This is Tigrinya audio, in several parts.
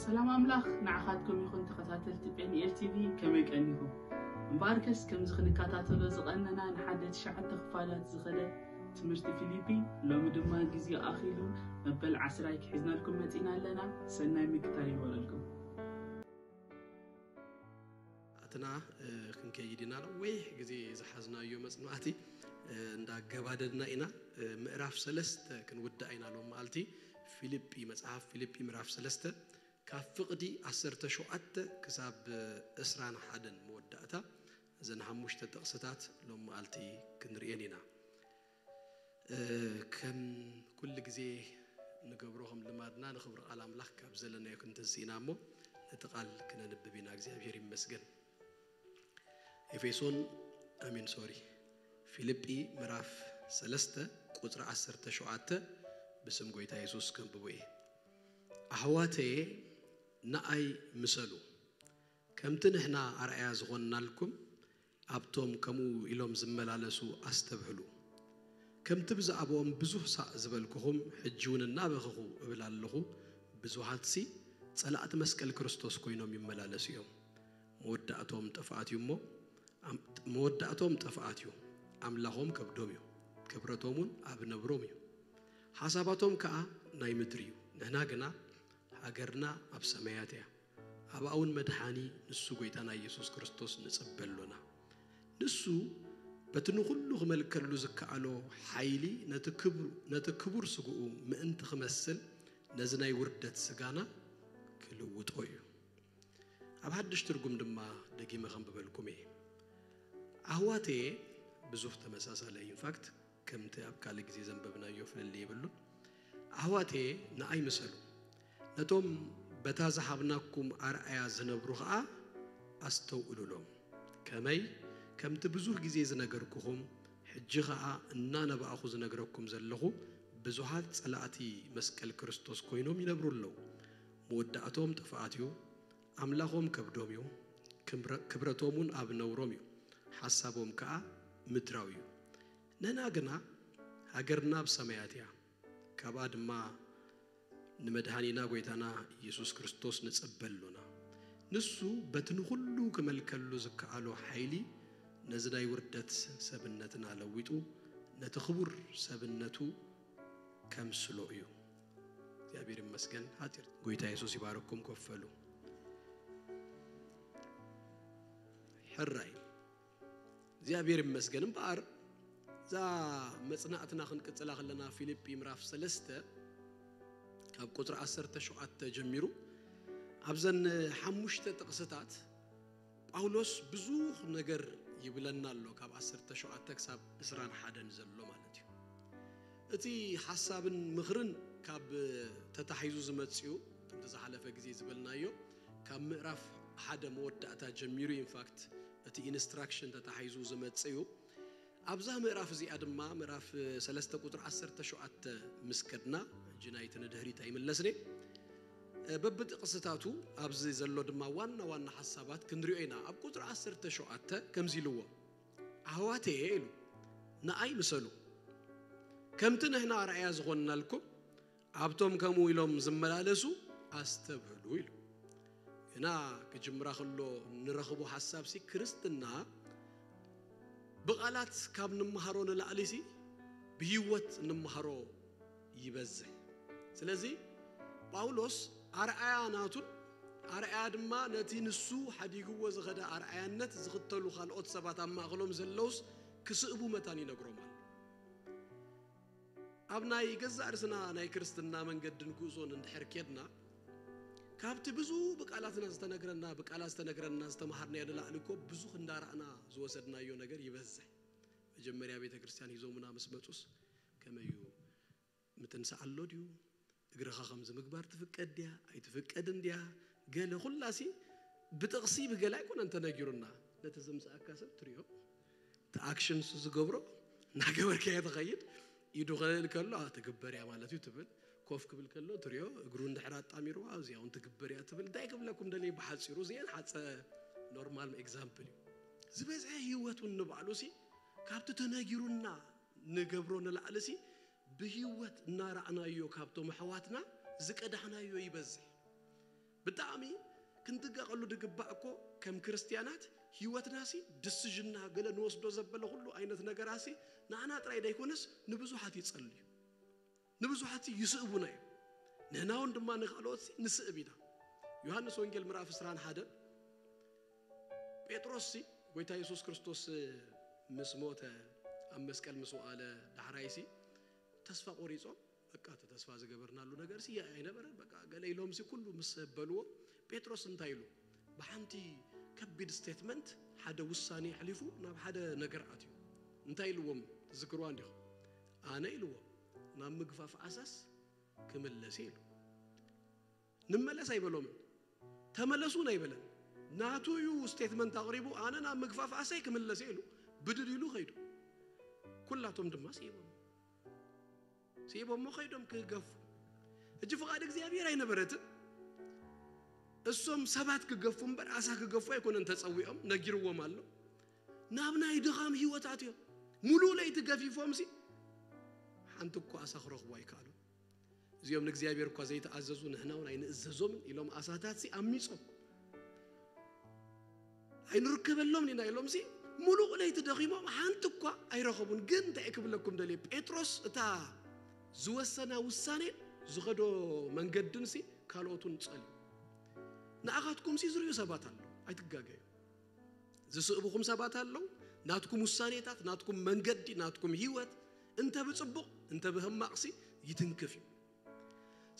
ሰላም ኣምላኽ ንዓኻትኩም ይኹን ተኸታተልቲ ጴንኤል ቲቪ፣ ከመይ ቀኒኹም? እምበኣርከስ ከምዚ ክንከታተሎ ዝቐነና ንሓደ ትሽዓተ ክፋላት ዝኸደ ትምህርቲ ፊልጲ ሎሚ ድማ ግዜኡ ኣኺሉ መበል ዓስራይ ክሒዝናልኩም መጺና ኣለና። ሰናይ ምክታል ይግበረልኩም። ኣትና ክንከይድ ኢና። ነዊሕ ግዜ ዝሓዝናዮ መጽናዕቲ እንዳገባደድና ኢና። ምዕራፍ ሰለስተ ክንውዳእ ኢና ሎም መዓልቲ። ፊልጲ፣ መጽሓፍ ፊልጲ ምዕራፍ ሰለስተ ካብ ፍቕዲ ዓሰርተ ሸውዓተ ክሳብ ዕስራን ሓደን መወዳእታ እዘን ሓሙሽተ ጥቕስታት ሎም መዓልቲ ክንርእየን ኢና። ከም ኩሉ ግዜ ንገብሮ ከም ልማድና ንኽብሪ ቃል ኣምላኽ ካብ ዘለናዮ ክንትንስእ ኢና እሞ ነቲ ቃል ክነንብብ ኢና። እግዚኣብሔር ይመስገን። ኤፌሶን፣ ኣሚን፣ ሶሪ፣ ፊልጲ ምዕራፍ ሰለስተ ቁጽሪ ዓሰርተ ሸውዓተ ብስም ጎይታ የሱስ ከንብቦ እየ። ኣሕዋተየ ንኣይ ምሰሉ፣ ከምቲ ንሕና ኣርኣያ ዝኾንናልኩም ኣብቶም ከምኡ ኢሎም ዝመላለሱ ኣስተብህሉ። ከምቲ ብዛዕባኦም ብዙሕ ሳእ ዝበልኩኹም ሕጂ እውን እናበኸኹ እብል ኣለኹ፣ ብዙሓትሲ ጸላእቲ መስቀል ክርስቶስ ኮይኖም ይመላለሱ እዮም። መወዳእቶም ጥፍኣት እዩ እሞ ኣም- መወዳእቶም ጥፍኣት እዩ። ኣምላኾም ከብዶም እዩ፣ ክብረቶም እውን ኣብ ነብሮም እዩ። ሓሳባቶም ከኣ ናይ ምድሪ እዩ። ንሕና ግና ሃገርና ኣብ ሰማያት እያ። ኣብኣ እውን መድሓኒ ንሱ ጎይታና ኢየሱስ ክርስቶስ ንጽበ ኣሎና። ንሱ በቲ ንኹሉ ክመልከሉ ዝከኣሎ ሓይሊ ነቲ ክብሩ- ነቲ ክቡር ስግኡ ምእንቲ ክመስል ነዚ ናይ ውርደት ስጋና ክልውጦ እዩ። ኣብ ሓድሽ ትርጉም ድማ ደጊመ ከንብበልኩም እየ። ኣሕዋተየ፣ ብዙሕ ተመሳሳሊ እዩ። ኢንፋክት ከምቲ ኣብ ካልእ ግዜ ዘንበብናዮ ፍልልይ የብሉን። ኣሕዋተየ ንኣይ ምሰሉ፣ ነቶም በታ ዝሃብናኩም ኣርኣያ ዝነብሩ ኸኣ ኣስተውእሉሎም። ከመይ ከምቲ ብዙሕ ግዜ ዝነገርኩኹም ሕጂ ኸኣ እናነባእኹ ዝነግረኩም ዘለኹ ብዙሓት ጸላእቲ መስቀል ክርስቶስ ኮይኖም ይነብሩ ኣለዉ። መወዳእቶም ጥፍኣት እዩ። ኣምላኾም ከብዶም እዩ። ክብረ- ክብረቶም እውን ኣብ ነውሮም እዩ። ሓሳቦም ከኣ ምድራዊ እዩ። ንሕና ግና ሃገርና ኣብ ሰማያት እያ። ካብኣ ድማ ንመድሃኒና ጎይታና ኢየሱስ ክርስቶስ ንጽበ ኣሎና። ንሱ በቲ ንኹሉ ክመልከሉ ዝከኣሎ ሓይሊ ነዚ ናይ ውርደት ሰብነትና ለዊጡ ነቲ ክቡር ሰብነቱ ከምስሎ እዩ። እግዚኣብሔር ይመስገን። ሓጢር ጎይታ የሱስ ይባርኩም። ኮፍ በሉ። ሕራይ እግዚኣብሔር ይመስገን። እምበኣር እዛ መጽናዕትና ክንቅጽላ ከለና ፊልጲ ምዕራፍ ሰለስተ ካብ ቁጽሪ ዓሰርተ ሸውዓተ ጀሚሩ ኣብዘን ሓሙሽተ ጥቕስታት ጳውሎስ ብዙሕ ነገር ይብለና ኣሎ፣ ካብ ዓሰርተ ሸውዓተ ክሳብ ዕስራን ሓደን ዘሎ ማለት እዩ። እቲ ሓሳብን ምኽርን ካብ ተታሒዙ ዝመጽኡ፣ ከምቲ ዝሓለፈ ግዜ ዝበልናዮ፣ ካብ ምዕራፍ ሓደ መወዳእታ ጀሚሩ ኢንፋክት እቲ ኢንስትራክሽን ተታሒዙ ዝመጽእ እዩ። ኣብዛ ምዕራፍ እዚኣ ድማ ምዕራፍ ሰለስተ ቁጽሪ ዓሰርተ ሸውዓተ ምስ ከድና፣ ሕጂ ናይቲ ንድሕሪት ኣይምለስን እየ። በብጥቕስታቱ ኣብዚ ዘሎ ድማ ዋና ዋና ሓሳባት ክንሪኦ ኢና። ኣብ ቁጽሪ ዓሰርተ ሸውዓተ ከምዚ ኢልዎ፣ ኣሕዋተየ ኢሉ፣ ንኣይ ምሰሉ፣ ከምቲ ንሕና ኣርኣያ ዝኾንናልኩም ኣብቶም ከምኡ ኢሎም ዝመላለሱ ኣስተብህሉ ኢሉ። ግና ክጅምራ ከሎ ንረኽቦ ሓሳብሲ ክርስትና ብቓላት ካብ ንምሃሮ ንላዕሊሲ ብህይወት እንምሃሮ ይበዝሕ። ስለዚ ጳውሎስ ኣርኣያ ናቱን ኣርኣያ ድማ ነቲ ንሱ ሓዲግዎ ዝኸደ ኣርኣያነት ዝኽተሉ ካልኦት ሰባት ኣብ ማእከሎም ዘለውስ ክስእቡ መታን ይነግሮም ኣሎ። ኣብ ናይ ገዛእ ርእስና ናይ ክርስትና መንገድን ጉዕዞን እንድሕር ኬድና፣ ካብቲ ብዙ ብቃላትና ዝተነግረና፣ ብቃላት ዝተነግረና ዝተምሃርናዮ ንላዕሊ እኮ ብዙሕ እንዳረኣና ዝወሰድናዮ ነገር ይበዝሕ። መጀመርያ ቤተ ክርስቲያን ሂዞሙና ምስ መጹስ ከመይ እዩ? ምትንሳእ ኣሎ ድዩ? እግርኻ ከምዚ ምግባር ትፍቀድ ድያ? ኣይትፍቀድን ድያ? ገለ ኩላሲ ብጥቕሲ ብገለ ኣይኮነን ተነጊሩና። ነቲ ዘምጽኣካ ሰብ ትሪኦ፣ እቲ ኣክሽንስ ዝገብሮ እናገበርካዮ ትኸይድ። ኢዱ ክልል ከሎ "ኣ፣ ትግበር እያ ማለት እዩ" ትብል። ኮፍ ክብል ከሎ ትሪኦ፣ እግሩ እንድሕር ኣጣሚርዋ "እዚኣ እውን ትግበር እያ" ትብል። እንታይ ክብለኩም ደልየ ብሓጺሩ፣ እዚኤን ሓጸ ኖርማል ኤግዛምፕል እዩ። ዝበዝሐ ህይወት እውን ንባዕሉሲ ካብቲ ተነጊሩና ንገብሮ ንላዕሊሲ ብህይወት እናረኣናዮ ካብቶም ኣሕዋትና ዝቀዳሕናዮ ይበዝሕ። ብጣዕሚ ክንጥንቀቐሉ ድግባእ እኮ ከም ክርስትያናት ህይወትናሲ ድስዥና ገለ ንወስዶ ዘበለ ኩሉ ዓይነት ነገራሲ ንዓና ጥራይ ዳይኮነስ ንብዙሓት ይጸልዩ፣ ንብዙሓት ይስእቡና እዩ። ንሕና እውን ድማ ንኻልኦት ንስእብ ኢና። ዮሃንስ ወንጌል ምዕራፍ ዕስራን ሓደን ጴጥሮስ ሲ ጎይታ የሱስ ክርስቶስ ምስ ሞተ ኣብ መስቀል ምስ ወኣለ ዳሕራይሲ ተስፋ ቆሪጾም በቃ እቲ ተስፋ ዝገበርናሉ ነገር ሲ ኣይነበረን በቃ ገለ ኢሎም ሲ ኩሉ ምስ በልዎ ጴጥሮስ እንታይ ኢሉ ብሓንቲ ከቢድ ስቴትመንት ሓደ ውሳኔ ኣሕሊፉ ናብ ሓደ ነገር ኣትዩ እንታይ ኢልዎም ትዝክርዋ እንዲኹም ኣነ ኢልዎም ናብ ምግፋፍ ዓሳስ ክምለስ ኢሉ ንመለስ ኣይበሎምን ተመለሱ እውን ኣይበለን ናቱ እዩ ስቴትመንት ኣቕሪቡ ኣነ ናብ ምግፋፍ ዓሳይ ክምለስ ኢሉ ብድድ ኢሉ ኸይዱ ኩላቶም ድማ ስኢቦም ስኢቦሞ ኸይዶም ክገፉ እጂ ፍቓድ እግዚኣብሔር ኣይነበረትን እሶም ሰባት ክገፉ እምበር ኣሳ ክገፉ ኣይኮነን ተጸዊዖም ነጊርዎም ኣሎ ናብ ናይ ድኻም ህይወት ኣትዮም ሙሉእ ለይቲ ገፊፎም ሲ ሓንቲ እኳ ኣሳ ክረኽቡ ኣይከኣሉ እዚኦም ንእግዚኣብሔር እኳ ዘይተኣዘዙ ንሕና እውን ኣይንእዘዞምን ኢሎም ኣሳታት ሲ ኣሚጾም ኣይንርከበሎም ኢና ኢሎም ሲ ሙሉእ ለይቲ ደኺሞም ሓንቲ እኳ ኣይረኸቡን ግን እንታይ ክብለኩም ደልየ ጴጥሮስ እታ ዝወሰና ውሳኔን ዝኸዶ መንገድን ሲ ካልኦቱን ጸልዩ ንኣኻትኩም ሲ ዝርእዩ ሰባት ኣሎ ኣይትጋገዩ ዝስእብኹም ሰባት ኣለዉ ናትኩም ውሳኔታት ናትኩም መንገዲ ናትኩም ህይወት እንተ ብጽቡቕ እንተ ብህማቕሲ ይትንክፍ እዩ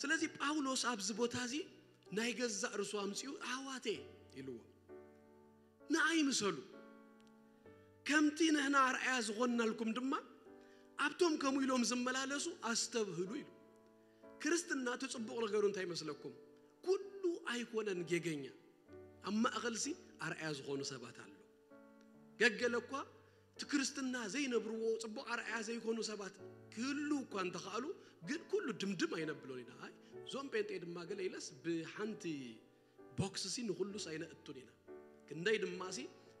ስለዚ ጳውሎስ ኣብዚ ቦታ እዚ ናይ ገዛእ ርሱ ኣምጺኡ ኣሕዋተይ ኢልዎ ንኣይ ምሰሉ ከምቲ ንሕና ኣርኣያ ዝኾንናልኩም ድማ ኣብቶም ከምኡ ኢሎም ዝመላለሱ ኣስተብህሉ ኢሉ ክርስትና እቲ ጽቡቕ ነገሩ እንታይ ይመስለኩም ኩሉ ኣይኮነን ጌገኛ ኣብ ማእኸልሲ ኣርኣያ ዝኾኑ ሰባት ኣሎ ገገለ እኳ እቲ ክርስትና ዘይነብርዎ ጽቡቕ ኣርኣያ ዘይኮኑ ሰባት ክህሉ እኳ እንተኸኣሉ ግን ኩሉ ድምድም ኣይነብሎን ኢና ኣይ እዞም ጴንጤ ድማ ገለ ኢለስ ብሓንቲ ቦክስሲ ንኹሉስ ኣይነእቱን ኢና ክንደይ ድማሲ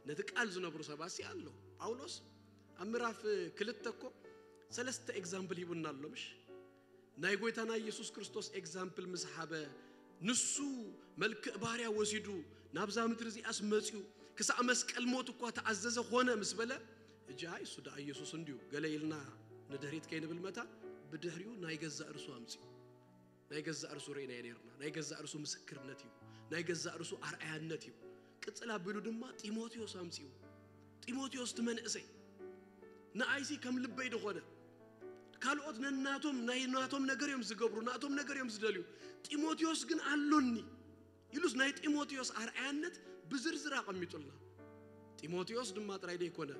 ነቲ ቃል ዝነብሩ ሰባሲ ኣሎ ጳውሎስ ኣብ ምዕራፍ ክልተ እኮ ሰለስተ ኤግዛምፕል ሂቡና ኣሎ ምሽ ናይ ጎይታና ኢየሱስ ክርስቶስ ኤግዛምፕል ምስ ሓበ ንሱ መልክእ ባርያ ወሲዱ ናብዛ ምድሪ እዚኣስ መጺኡ ክሳዕ መስቀል ሞት እኳ ተኣዘዘ ኾነ ምስ በለ እጂ ኣይ እሱ ደኣ ኢየሱስ እንድዩ ገለ ኢልና ንድሕሪት ከይንብል መታ ብድሕሪኡ ናይ ገዛእ ርሱ ኣምጺኡ ናይ ገዛእ ርሱ ርኢናዮ ነርና ናይ ገዛእ ርሱ ምስክርነት እዩ ናይ ገዛእ ርሱ ኣርኣያነት እዩ ቅጽል ኣቢሉ ድማ ጢሞቴዎስ ኣምጺኡ ጢሞቴዎስ ትመንእሰይ ንኣይሲ ከም ልበይ ድኾነ ካልኦት ነናቶም ናይ ናቶም ነገር እዮም ዝገብሩ ናቶም ነገር እዮም ዝደልዩ ጢሞቴዎስ ግን ኣሎኒ ኢሉስ ናይ ጢሞቴዎስ ኣርኣያነት ብዝርዝር ኣቐሚጡልና ጢሞቴዎስ ድማ ጥራይ ደይኮነ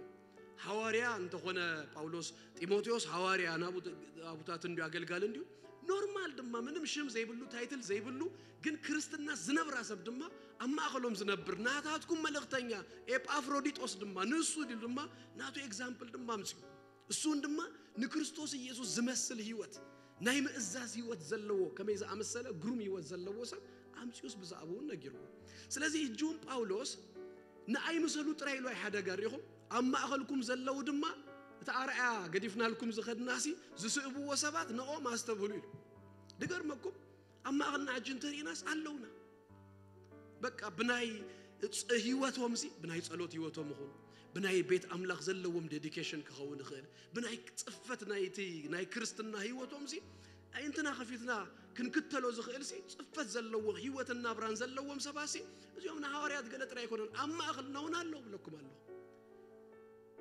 ሃዋርያ እንተኾነ ጳውሎስ ጢሞቴዎስ ሃዋርያ ናቡታት እንዲዩ ኣገልጋሊ እንዲዩ ኖርማል ድማ ምንም ሽም ዘይብሉ ታይትል ዘይብሉ ግን ክርስትና ዝነብራ ሰብ ድማ ኣብ ማእኸሎም ዝነብር ናታትኩም መልእኽተኛ ኤጳፍሮዲጦስ ድማ ንሱ ኢሉ ድማ ናቱ ኤግዛምፕል ድማ ኣምፅኡ እሱን ድማ ንክርስቶስ ኢየሱስ ዝመስል ህይወት ናይ ምእዛዝ ህይወት ዘለዎ ከመይ ዝኣመሰለ ግሩም ህይወት ዘለዎ ሰብ ኣምፅኡስ ብዛዕባውን ነጊርዎ ስለዚ ሕጂ እውን ጳውሎስ ንኣይ ምሰሉ ጥራይ ኢሉ ኣይሓደጋ ሪኹም ኣብ ማእኸልኩም ዘለዉ ድማ እቲ ኣርኣያ ገዲፍናልኩም ዝኸድናሲ ዝስእብዎ ሰባት ነኦም ኣስተብህሉ ኢሉ ድገርመኩም ኣብ ማእኸልና ሕጂ እንተርኢናስ ኣለውና በቃ ብናይ ህይወቶም ሲ ብናይ ጸሎት ህይወቶም ይኹን ብናይ ቤት ኣምላኽ ዘለዎም ዴዲኬሽን ክኸውን ይኽእል ብናይ ጽፈት ናይቲ ናይ ክርስትና ህይወቶም ሲ ኣይ እንትና ከፊትና ክንክተሎ ዝኽእል ሲ ጽፈት ዘለዎ ህይወትን ናብራን ዘለዎም ሰባት ሲ እዚኦም ንሃዋርያት ገለ ጥራይ ኣይኮነን ኣብ ማእኸልና እውን ኣለዉ ብለኩም ኣለኹ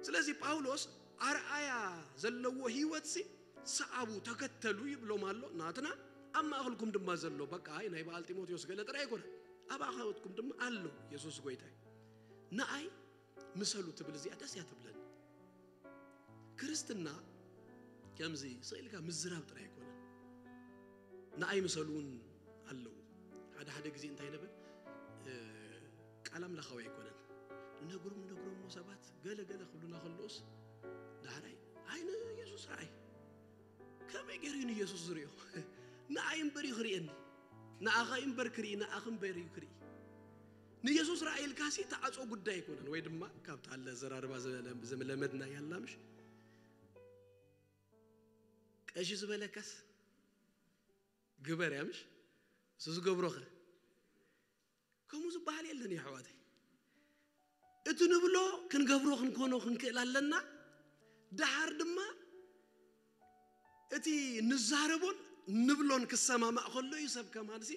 ስለዚ ጳውሎስ ኣርኣያ ዘለዎ ህይወት ሲ ሰዓቡ ተከተሉ ይብሎም ኣሎ ናትና ኣብ ማእኸልኩም ድማ ዘሎ በቃ ኣይ ናይ በዓል ጢሞቴዎስ ገለ ጥራይ ኣይኮነ ኣብ ኣኻወትኩም ድማ ኣሎ የሱስ ጎይታይ ንኣይ ምሰሉ ትብል እዚኣ ደስ እያ ትብለኒ ክርስትና ከምዚ ስቕ ኢልካ ምዝራብ ጥራይ ኣይኮነን ንኣይ ምሰሉ እውን ኣለዉ ሓደ ሓደ ግዜ እንታይ ንብል ቃል ኣምላኻዊ ኣይኮነን ንነግሮም ንነግሮም ሰባት ገለ ገለ ክብሉና ከለኡስ ዳሕራይ ኣይ ንየሱስ ረኣይ ከመይ ገይሩ እዩ ንየሱስ ዝሪኦ ንኣይ እምበር እዩ ክርእየኒ ንኣኻ እዩ እምበር ክርኢ ንኣኽ እምበር እዩ ክርኢ ንየሱስ ረኣይ ኢልካሲ ተዓጾ ጉዳይ ኣይኮነን ወይ ድማ ካብቲ ኣለ ኣዘራርባ ዝለመድና ያላ ምሽ ቀሺ ዝበለካስ ግበር እያ ምሽ እሱ ዝገብሮኸ ከምኡ ዝበሃል የለን፣ የሕዋተይ። እቲ ንብሎ ክንገብሮ ክንኮኖ ክንክእል ኣለና። ደሓር ድማ እቲ ንዛረቦን ንብሎን ክሰማማእ ከሎ እዩ ሰብ ከማንሲ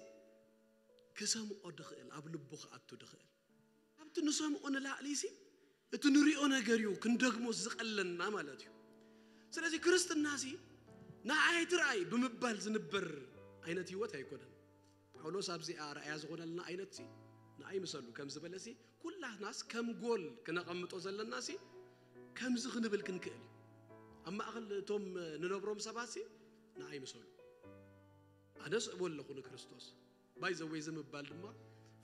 ክሰምዖ ድኽእል፣ ኣብ ልቡ ክኣቱ ድኽእል። ኣብቲ ንሰምዖ ንላዕሊ ሲ እቲ ንሪኦ ነገር እዩ ክንደግሞ ዝቐለና ማለት እዩ። ስለዚ ክርስትና ሲ ንዓይ ትርኣይ ብምባል ዝንበር ዓይነት ህይወት ኣይኮነን። ጳውሎስ ኣብዚኣ ኣርኣያ ዝኾነልና ዓይነት ሲ ንኣይ ምሰሉ ከም ዝበለ ሲ ኩላትናስ ከም ጎል ክነቐምጦ ዘለና ሲ ከምዚ ክንብል ክንክእል እዩ። ኣብ ማእኸል እቶም ንነብሮም ሰባት ሲ ንኣይ ምሰሉ። ኣነ ስእቦ ኣለኹ ንክርስቶስ። ባይዘወይ እዚ ምባል ድማ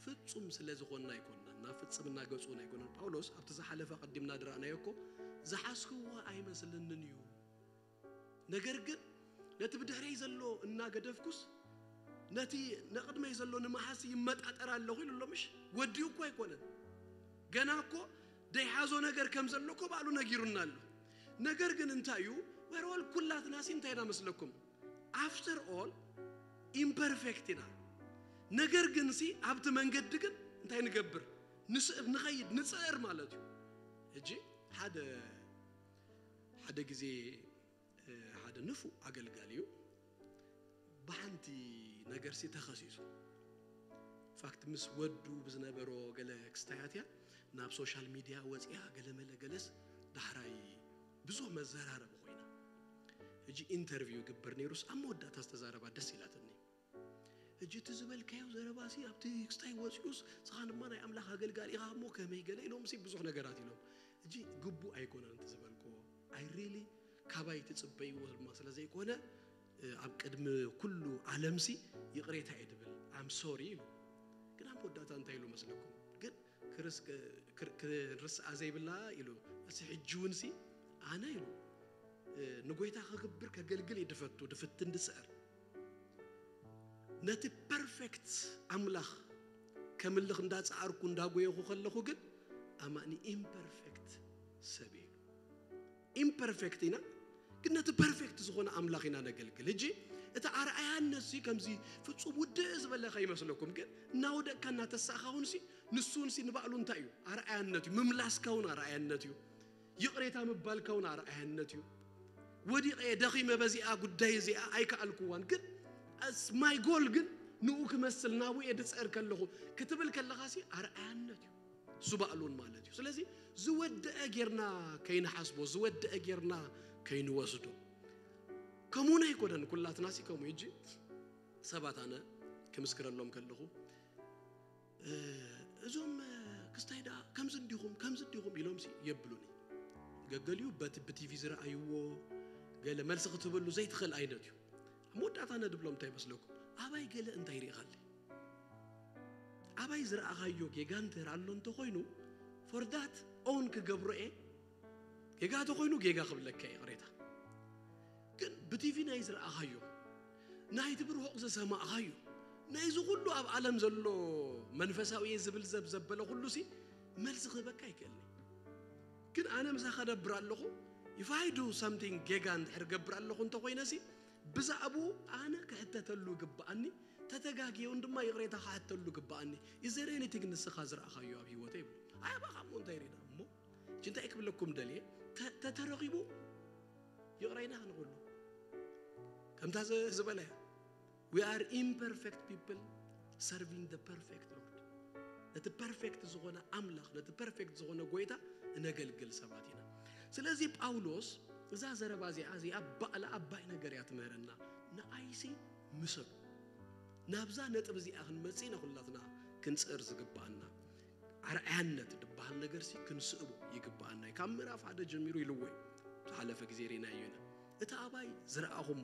ፍጹም ስለ ዝኾንና ኣይኮንና፣ ናብ ፍጽምና ገጹን ኣይኮነን። ጳውሎስ ኣብቲ ዝሓለፈ ቀዲምና ድረኣናዮ እኮ ዝሓዝክዎ ኣይመስልንን እዩ። ነገር ግን ነቲ ብድሕረይ ዘሎ እናገደፍኩስ ነቲ ነቕድመይ ዘሎ ንምሓዝ ይመጣጠር ኣለኹ ኢሉ ኣሎ። ምሽ ወዲኡ እኮ ኣይኮነን። ገና እኮ ደይሓዞ ነገር ከም ዘሎ እኮ ባዕሉ ነጊሩና ኣሎ። ነገር ግን እንታይ እዩ? ወርወል ኩላትናሲ እንታይ ኢና መስለኩም? After all imperfect ኢና። ነገር ግን ሲ ኣብቲ መንገዲ ግን እንታይ ንገብር? ንስእብ፣ ንኸይድ፣ ንጽዕር ማለት እዩ። ሕጂ ሓደ ሓደ ግዜ ሓደ ንፉዕ ኣገልጋሊ እዩ ብሓንቲ ነገር ሲ ተኸሲሱ። ፋክት ምስ ወዱ ብዝነበሮ ገለ ክስታያት እያ ናብ ሶሻል ሚድያ ወፂኣ፣ ገለመለ ገለስ ዳሕራይ ብዙሕ መዘራረቢ ኮይና። ሕጂ ኢንተርቪው ይግበር ነይሩስ ኣብ መወዳእታ ዝተዛረባ ደስ ኢላትኒ። ሕጂ እቲ ዝበልካዮ ዘረባሲ ኣብቲ ክስታይ ወፂኡስ ንስኻ ድማ ናይ ኣምላኽ ኣገልጋሊ ኢኻ እሞ ከመይ ገለ ኢሎምሲ ብዙሕ ነገራት ኢሎም። ሕጂ ግቡእ ኣይኮነን እቲ ዝበልክዎ። ኣይ ሪሊ ካባይ ትፅበይዎ ድማ ስለ ዘይኮነ ኣብ ቅድሚ ኩሉ ዓለምሲ ይቕሬታ እየ ድብል፣ ኣም ሶሪ ኢሉ። ግን ኣብ መወዳእታ እንታይ ኢሉ መስለኩም? ግን ክርስ- ክር- ክንርስኣ ዘይብላ ኢሉ። እዚ ሕጂ እውን ሲ ኣነ ኢሉ ንጎይታ ከግብር ከገልግል እየ ድፈቱ፣ ድፍትን ድፅዕር። ነቲ ፐርፌክት ኣምላኽ ከምልኽ እንዳፀዓርኩ እንዳጎየኹ ከለኹ ግን ኣማኒ ኢምፐርፌክት ሰብ እዩ። ኢምፐርፌክት ኢና፣ ግን ነቲ ፐርፌክት ዝኾነ ኣምላኽ ኢና ነገልግል። ሕጂ እቲ ኣርኣያነት ሲ ከምዚ ፍጹም ውድእ ዝበለ ከይመስለኩም፣ ግን እናወደቅካ እናተሳእኻ እውን ሲ ንሱ እውን ሲ ንባዕሉ እንታይ እዩ? ኣርኣያነት እዩ። ምምላስካ እውን ኣርኣያነት እዩ። ይቕሬታ ምባልካ እውን ኣርኣያነት እዩ። ወዲቐ እየ፣ ደኺመ፣ በዚኣ ጉዳይ እዚኣ ኣይከኣልኩዋን፣ ግን ማይ ጎል ግን ንኡ ክመስል ናብኡ እየ ድፅዕር ከለኹ ክትብል ከለኻ ሲ ኣርኣያነት እዩ። እሱ ባዕሉን ማለት እዩ። ስለዚ ዝወደአ ጌርና ከይንሓስቦ፣ ዝወደአ ጌርና ከይንወስዶ። ከምኡን ኣይኮነን ኩላትና ሲ ከምኡ። ሕጂ ሰባት ኣነ ክምስክረሎም ከለኹ እዞም ክስታይ ደኣ ከምዚ እንዲኹም ከምዚ እንዲኹም ኢሎም ሲ የብሉኒ። ገገሊኡ በቲ ብቲቪ ዝረኣይዎ ገለ መልሲ ክትብሉ ዘይትኽእል ዓይነት እዩ። ኣብ መወዳእታ ነድብሎም እንታይ ይመስለኩም? ኣባይ ገለ እንታይ ርኢኻለይ? ኣባይ ዝረኣኻዮ ጌጋ እንተር ኣሎ እንተኾይኑ for that own ክገብሮ እየ። ጌጋ ተኾይኑ ጌጋ ክብለካ እየ፣ ይቕሬታ። ግን ብቲቪ ናይ ዝረኣኻዮ፣ ናይቲ ብርሆቕ ዝሰማእኻዮ፣ ናይዚ ኩሉ ኣብ ዓለም ዘሎ መንፈሳዊ እየ ዝብል ዘብ ዘበለ ኩሉ ሲ መልሲ ክህበካ ኣይክእልን። ግን ኣነ ምሳኻ ደብር ኣለኹ። If I do something ጌጋ እንድሕር ገብር ኣለኹ እንተኾይነ ሲ ብዛዕባኡ ኣነ ክሕተተሉ ግብኣኒ፣ ተተጋግየውን ድማ ይቕሬታ ክሓተሉ ግብኣኒ። Is there anything ንስኻ ዝረኣኻዮ ኣብ ህይወተይ ይብሉ። ኣይ ኣባኻ እሞ እንታይ ርኢና እሞ? ሕጂ እንታይ ክብለኩም ደልየ? ተ- ተተረኺቡ ይቕሬና ክንብሉ ከምታ ዝ- ዝበለ እያ። We are imperfect people serving the perfect Lord። ነቲ ፐርፌክት ዝኾነ ኣምላኽ፣ ነቲ ፐርፌክት ዝኾነ ጎይታ እነገልግል ሰባት ኢና። ስለዚ ጳውሎስ እዛ ዘረባ እዚኣ እዚኣ ባዕላ ኣባይ ነገር እያ ትምህረና። ንኣይሲ ምሰሉ ናብዛ ነጥብ እዚኣ ክንመጽእ ኢና ኩላትና ክንጽር ዝግባኣና። ኣርኣያነት ዝበሃል ነገር ሲ ክንስእቦ ይግባኣና እዩ። ካብ ምዕራፍ ሓደ ጀሚሩ ኢልዎ እዩ። ዝሓለፈ ግዜ ርኢናዮ ኢና። እቲ ኣባይ ዝረኣኹሞ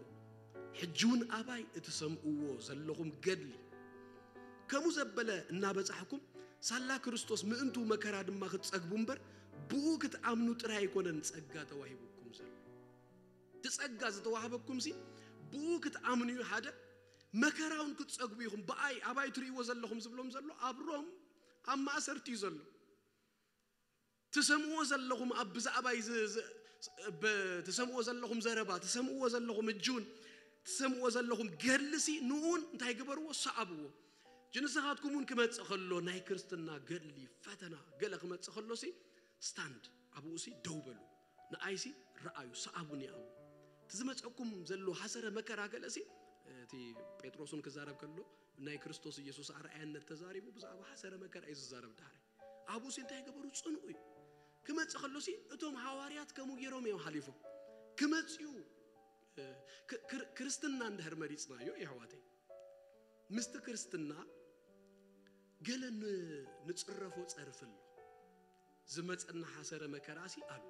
ሕጂ እውን ኣባይ እትሰምእዎ ዘለኹም ገድሊ ከምኡ ዘበለ እናበጻሕኩም ሳላ ክርስቶስ ምእንቱ መከራ ድማ ክትጸግቡ እምበር ብኡ ክትኣምኑ ጥራይ ኣይኮነን ጸጋ ተዋሂቡኩም ዘሎ። እቲ ጸጋ ዝተዋህበኩም ሲ ብኡ ክትኣምኑ እዩ። ሓደ መከራውን ክትጸግቡ ኢኹም። ብኣይ ኣባይ ትርእይዎ ዘለኹም ዝብሎም ዘሎ ኣብ ሮም ኣብ ማእሰርቲ እዩ ዘሎ። ትሰምዎ ዘለኹም ኣብ ብዛዕባይ ዝ- ዝ- ብ- ትሰምዎ ዘለኹም ዘረባ፣ ትሰምዎ ዘለኹም እጁን ትሰምዎ ዘለኹም ገድልሲ ንኡን እንታይ ግበርዎ? ሰዓብዎ። ንስኻትኩም እውን ክመጽእ ከሎ ናይ ክርስትና ገድሊ ፈተና ገለ ክመጽእ ከሎ ሲ ስታንድ ኣብኡ ሲ ደው በሉ፣ ንኣይ ሲ ረኣዩ፣ ሰኣቡኒ ኣብኡ። እቲ ዝመጸኩም ዘሎ ሓሰረ መከራ ገለ ሲ እቲ ጴጥሮስ እውን ክዛረብ ከሎ ናይ ክርስቶስ ኢየሱስ ኣርኣያነት ተዛሪቡ ብዛዕባ ሓሰረ መከራ እዩ ዝዛረብ። ዳሕራይ ኣብኡ ሲ እንታይ ገበሩ? ጽንኡ እዩ። ክመጽእ ከሎ ሲ እቶም ሃዋርያት ከምኡ ገይሮም እዮም ሓሊፎም። ክመጽኡ እ፣ ክ- ክር- ክርስትና እንድሕር መሪጽናዮ የሕዋተይ፣ ምስቲ ክርስትና ገለ ን- ንጽረፎ ጸርፊ ኣሎ። ዝመጸና ሓሰረ መከራሲ ኣሎ።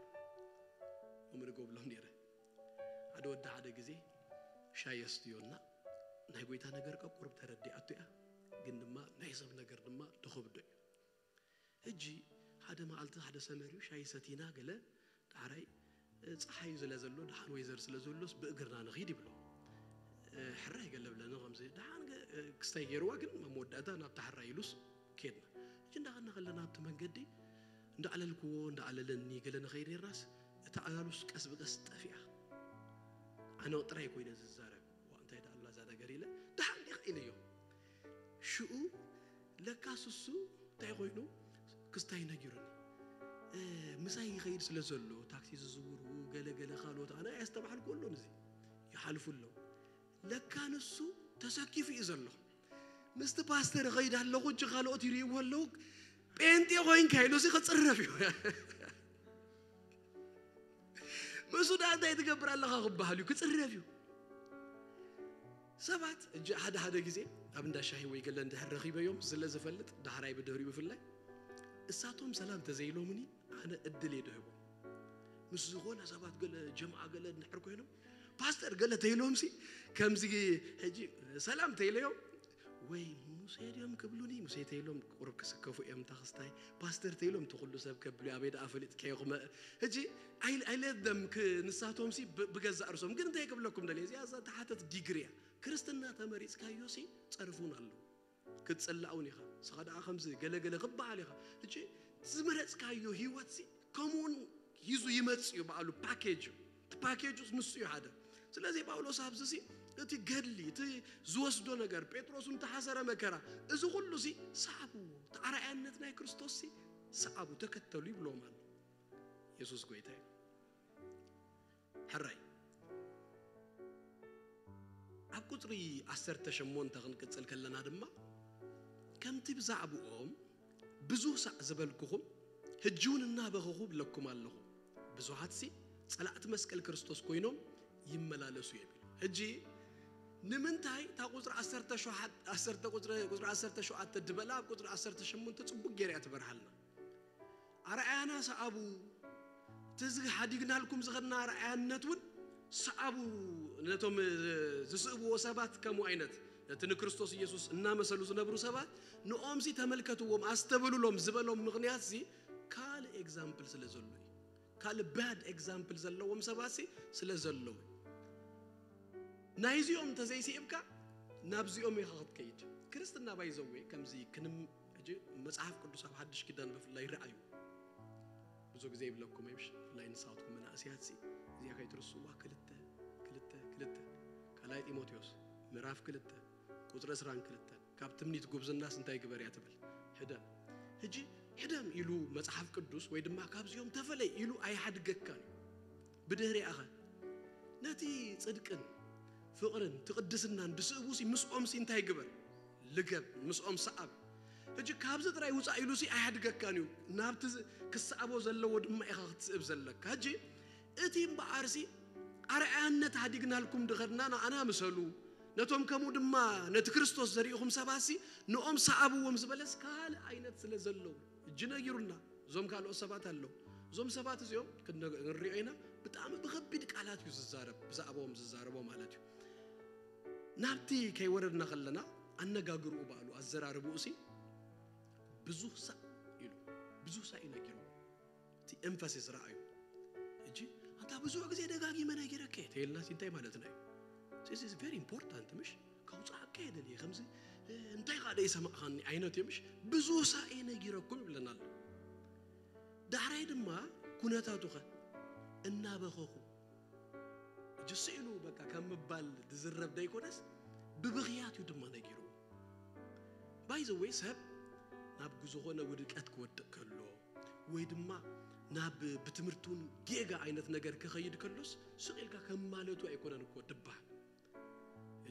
ከምኡ ንገብሎም ነይረ። ሓደ ወዲ ሓደ ግዜ ሻይ የስትዮና፣ ናይ ጎይታ ነገር ቀቁርብ ተረዲኣቱ እያ፣ ግን ድማ ናይ ሰብ ነገር ድማ ተኸብዶ እዩ። ሕጂ ሓደ መዓልቲ ሓደ ሰመር እዩ፣ ሻይ ሰቲና ገለ ዳሕራይ፣ እ፣ ፀሓይ ስለ ዘሎ ደሓን ወይዘር ስለ ዘሎስ ብእግርና ንኺድ ይብሎ። እ፣ ሕራይ ገለ ብለኒ ከምዚ ደሓን ገ- እ፣ ክስታይ ገይርዋ፣ ግን ኣብ መወዳእታ ናብቲ ሕራይ ኢሉስ ኬድና። ሕጂ እንዳኸድና ከለና ኣብቲ መንገዲ እንዳዕለልክዎ እንዳዕለለኒ ገለ ንኸይድ ነርናስ እታ ዕላሉስ ቀስ ብቀስ ጠፊኣ። ኣነ ጥራይ ኮይነ ዝዛረብ፣ ዋ እንታይ ደኣ ኣላ እዛ ነገር ኢለ ደሓን ዲኻ ኢለዮ። ሽኡ ለካ ስሱ እንታይ ኮይኑ ክስታይ ነጊሩኒ። እ፣ ምሳይ ይኸይድ ስለ ዘሎ ታክሲ ዝዝውሩ ገለ ገለ ካልኦት ኣነ ኣያስተባሕልኩ ኣሎን እዚ ይሓልፉ ኣለዉ። ለካ ንሱ ተሰኪፉ እዩ ዘሎ። ምስቲ ፓስተር ይኸይድ ኣለኹ እጂ ካልኦት ይርእይዎ ኣለዉ። ጴንጤ ኮይንካ ኢሉ እዚ ክጽረፍ እዩ። ምስኡ ደኣ እንታይ ትገብር ኣለኻ ክበሃል እዩ፣ ክጽረፍ እዩ። ሰባት እጂ ሓደ ሓደ ግዜ ኣብ እንዳ ሻሂ ወይ ገለ እንድሕር ረኺበዮም ስለ ዝፈልጥ ዳሕራይ ብድህሪኡ ብፍላይ እሳቶም ሰላም ተዘይሎምኒ ኣነ እድል እየ ድህቦም። ምስ ዝኾነ ሰባት ገለ ጀምዓ ገለ እንድሕር ኮይኖም ፓስተር ገለ ተይሎም ሲ ከምዚ ሕጂ ሰላም ተይለዮም ወይ ሙሴ ድዮም ክብሉኒ ሙሴ ተይሎም ቁሩብ ክስከፉ እዮም ታኽስታይ ፓስተር ተይሎም ትኹሉ ሰብ ከብሉ ኣበይ ደኣ ፈሊጥካዮ ክመ ሕጂ ኣይለደም ንሳቶም ሲ ብገዛእ ርሶም ግን እንታይ ክብለኩም ደልየ እዚኣ እዛ ተሓተት ዲግሪ እያ። ክርስትና ተመሪፅካዮ ሲ ጸርፉን ኣለዉ ክትጽላእ እውን ኢኻ። ንስኻ ደኣ ከምዚ ገለገለ ክበሃል ኢኻ። ሕጂ ዝመረጽካዮ ህይወትሲ ከምኡውን ሂዙ ይመጽእ እዩ ባዕሉ ፓኬጅ እዩ። እቲ ፓኬጅ ውስጥ ንሱ እዩ ሓደ። ስለዚ ጳውሎስ ኣብዚ ሲ እቲ ገድሊ እቲ ዝወስዶ ነገር ጴጥሮስ እውን ተሓሰረ መከራ እዚ ኩሉ ሲ ሰዓብዎ። እቲ ኣርኣያነት ናይ ክርስቶስ ሲ ሰዓቡ ተከተሉ ይብሎም ኣሎ። የሱስ ጎይታ እዩ። ሕራይ ኣብ ቁፅሪ ዓሰርተ ሸሞንተ ክንቅፅል ከለና ድማ ከምቲ ብዛዕብኦም ብዙህ ሳዕ ዝበልኩኹም ሕጂ እውን እናበኸኹ ብለኩም ኣለኹ። ብዙሃትሲ ፀላእቲ መስቀል ክርስቶስ ኮይኖም ይመላለሱ እዮም ኢሉ። ሕጂ ንምንታይ እታ ቁፅሪ ዓሰርተ ሸውዓተ ዓሰርተ ቁፅሪ ቁፅሪ ዓሰርተ ሸውዓተ ድበላ ኣብ ቁፅሪ ዓሰርተ ሸሞንተ ፅቡቅ ገይራ እያ ትበርሃልና። ኣርኣያና ሰኣቡ። እቲ እዚ ሓዲግናልኩም ዝኸድና ኣርኣያነት እውን ሰኣቡ። ነቶም ዝስእብዎ ሰባት ከምኡ ዓይነት ነቲ ንክርስቶስ ኢየሱስ እናመሰሉ ዝነብሩ ሰባት ንኦምሲ ተመልከትዎም ኣስተብሉሎም ዝበሎም ምኽንያትሲ ካልእ ኤግዛምፕል ስለ ዘሎ እዩ። ካልእ ባድ ኤግዛምፕል ዘለዎም ሰባትሲ ስለ ዘለዉ ናይዚኦም እንተዘይስኢብካ ናብዚኦም ኢኻ ክትከይድ። ክርስትና ባይዘዌ ከምዚ ክንም ሕጂ መጽሓፍ ቅዱስ ኣብ ሓድሽ ኪዳን ብፍላይ ይረኣዩ ብዙ ግዜ ይብለኩም እምሽ ብፍላይ ንሳትኩም መናእስያትሲ እዚኣ ከይትርስዋ ክልተ ክልተ ክልተ ካልኣይ ጢሞቴዎስ ምዕራፍ ክልተ ቁፅሪ ዕስራን ክልተን ካብ ትምኒት ጉብዝናስ እንታይ ግበር እያ ትብል? ሕደም። ሕጂ ሕደም ኢሉ መጽሓፍ ቅዱስ ወይ ድማ ካብዚኦም ተፈለይ ኢሉ ኣይሓድገካን እዩ። ብድህሪኣኸ ነቲ ጽድቅን ፍቕርን ትቕድስናን ድስእቡሲ ምስኦምሲ እንታይ ግበር? ልገብ ምስኦም ሰኣብ። ሕጂ ካብዚ ጥራይ ውፃእ ኢሉሲ ኣይሓድገካን እዩ። ናብቲ ክሰኣቦ ዘለዎ ድማ ኢኻ ክትስእብ ዘለካ። ሕጂ እቲ እምበኣርሲ ኣርኣያነት ሃዲግናልኩም ድኸድና ንኣና ምሰሉ ነቶም ከምኡ ድማ ነቲ ክርስቶስ ዘሪእኹም ሰባትሲ ንኦም ሰኣብዎም ዝበለስ ካልእ ዓይነት ስለ ዘለዉ እጅ ነጊሩና። እዞም ካልኦት ሰባት ኣለዉ። እዞም ሰባት እዚኦም ክንሪኦ ኢና። ብጣዕሚ ብኸቢድ ቃላት እዩ ዝዛረብ፣ ብዛዕባኦም ዝዛረቦ ማለት እዩ። ናብቲ ከይወረድና ከለና ኣነጋግርኡ ባዕሉ ኣዘራርብኡ ሲ ብዙህ ሳእ ኢሉ ብዙህ ሳእ እዩ ነጊርዎ። እቲ ኤምፋሲስ ረኣዩ። ሕጂ ኣንታ ብዙሕ ግዜ ደጋጊመ ነጊረከ ተይልናሲ እንታይ ማለትና እዩ? This is very important ምሽ? ከውፅኣካ እየ ደልየ ከምዚ እንታይ ከዓ ደይሰማዕኻኒ ዓይነት እዩ ምሽ? ብዙ ሳእ ነጊረኩም ይብለና ኣሎ። ዳሕራይ ድማ ኩነታቱኸ እናበኸኹ ሕጂ ስኢሉ በቃ ከም ምባል ዝዝረብ ደይኮነስ ብብኽያት እዩ ድማ ነጊሩ። ባይዘወይ ሰብ ናብ ዝኾነ ውድቀት ክወድቕ ከሎ ወይ ድማ ናብ ብትምህርቱን ጌጋ ዓይነት ነገር ክኸይድ ከሎስ ስቕ ኢልካ ከም ማለቱ ኣይኮነን እኮ ድበሃል።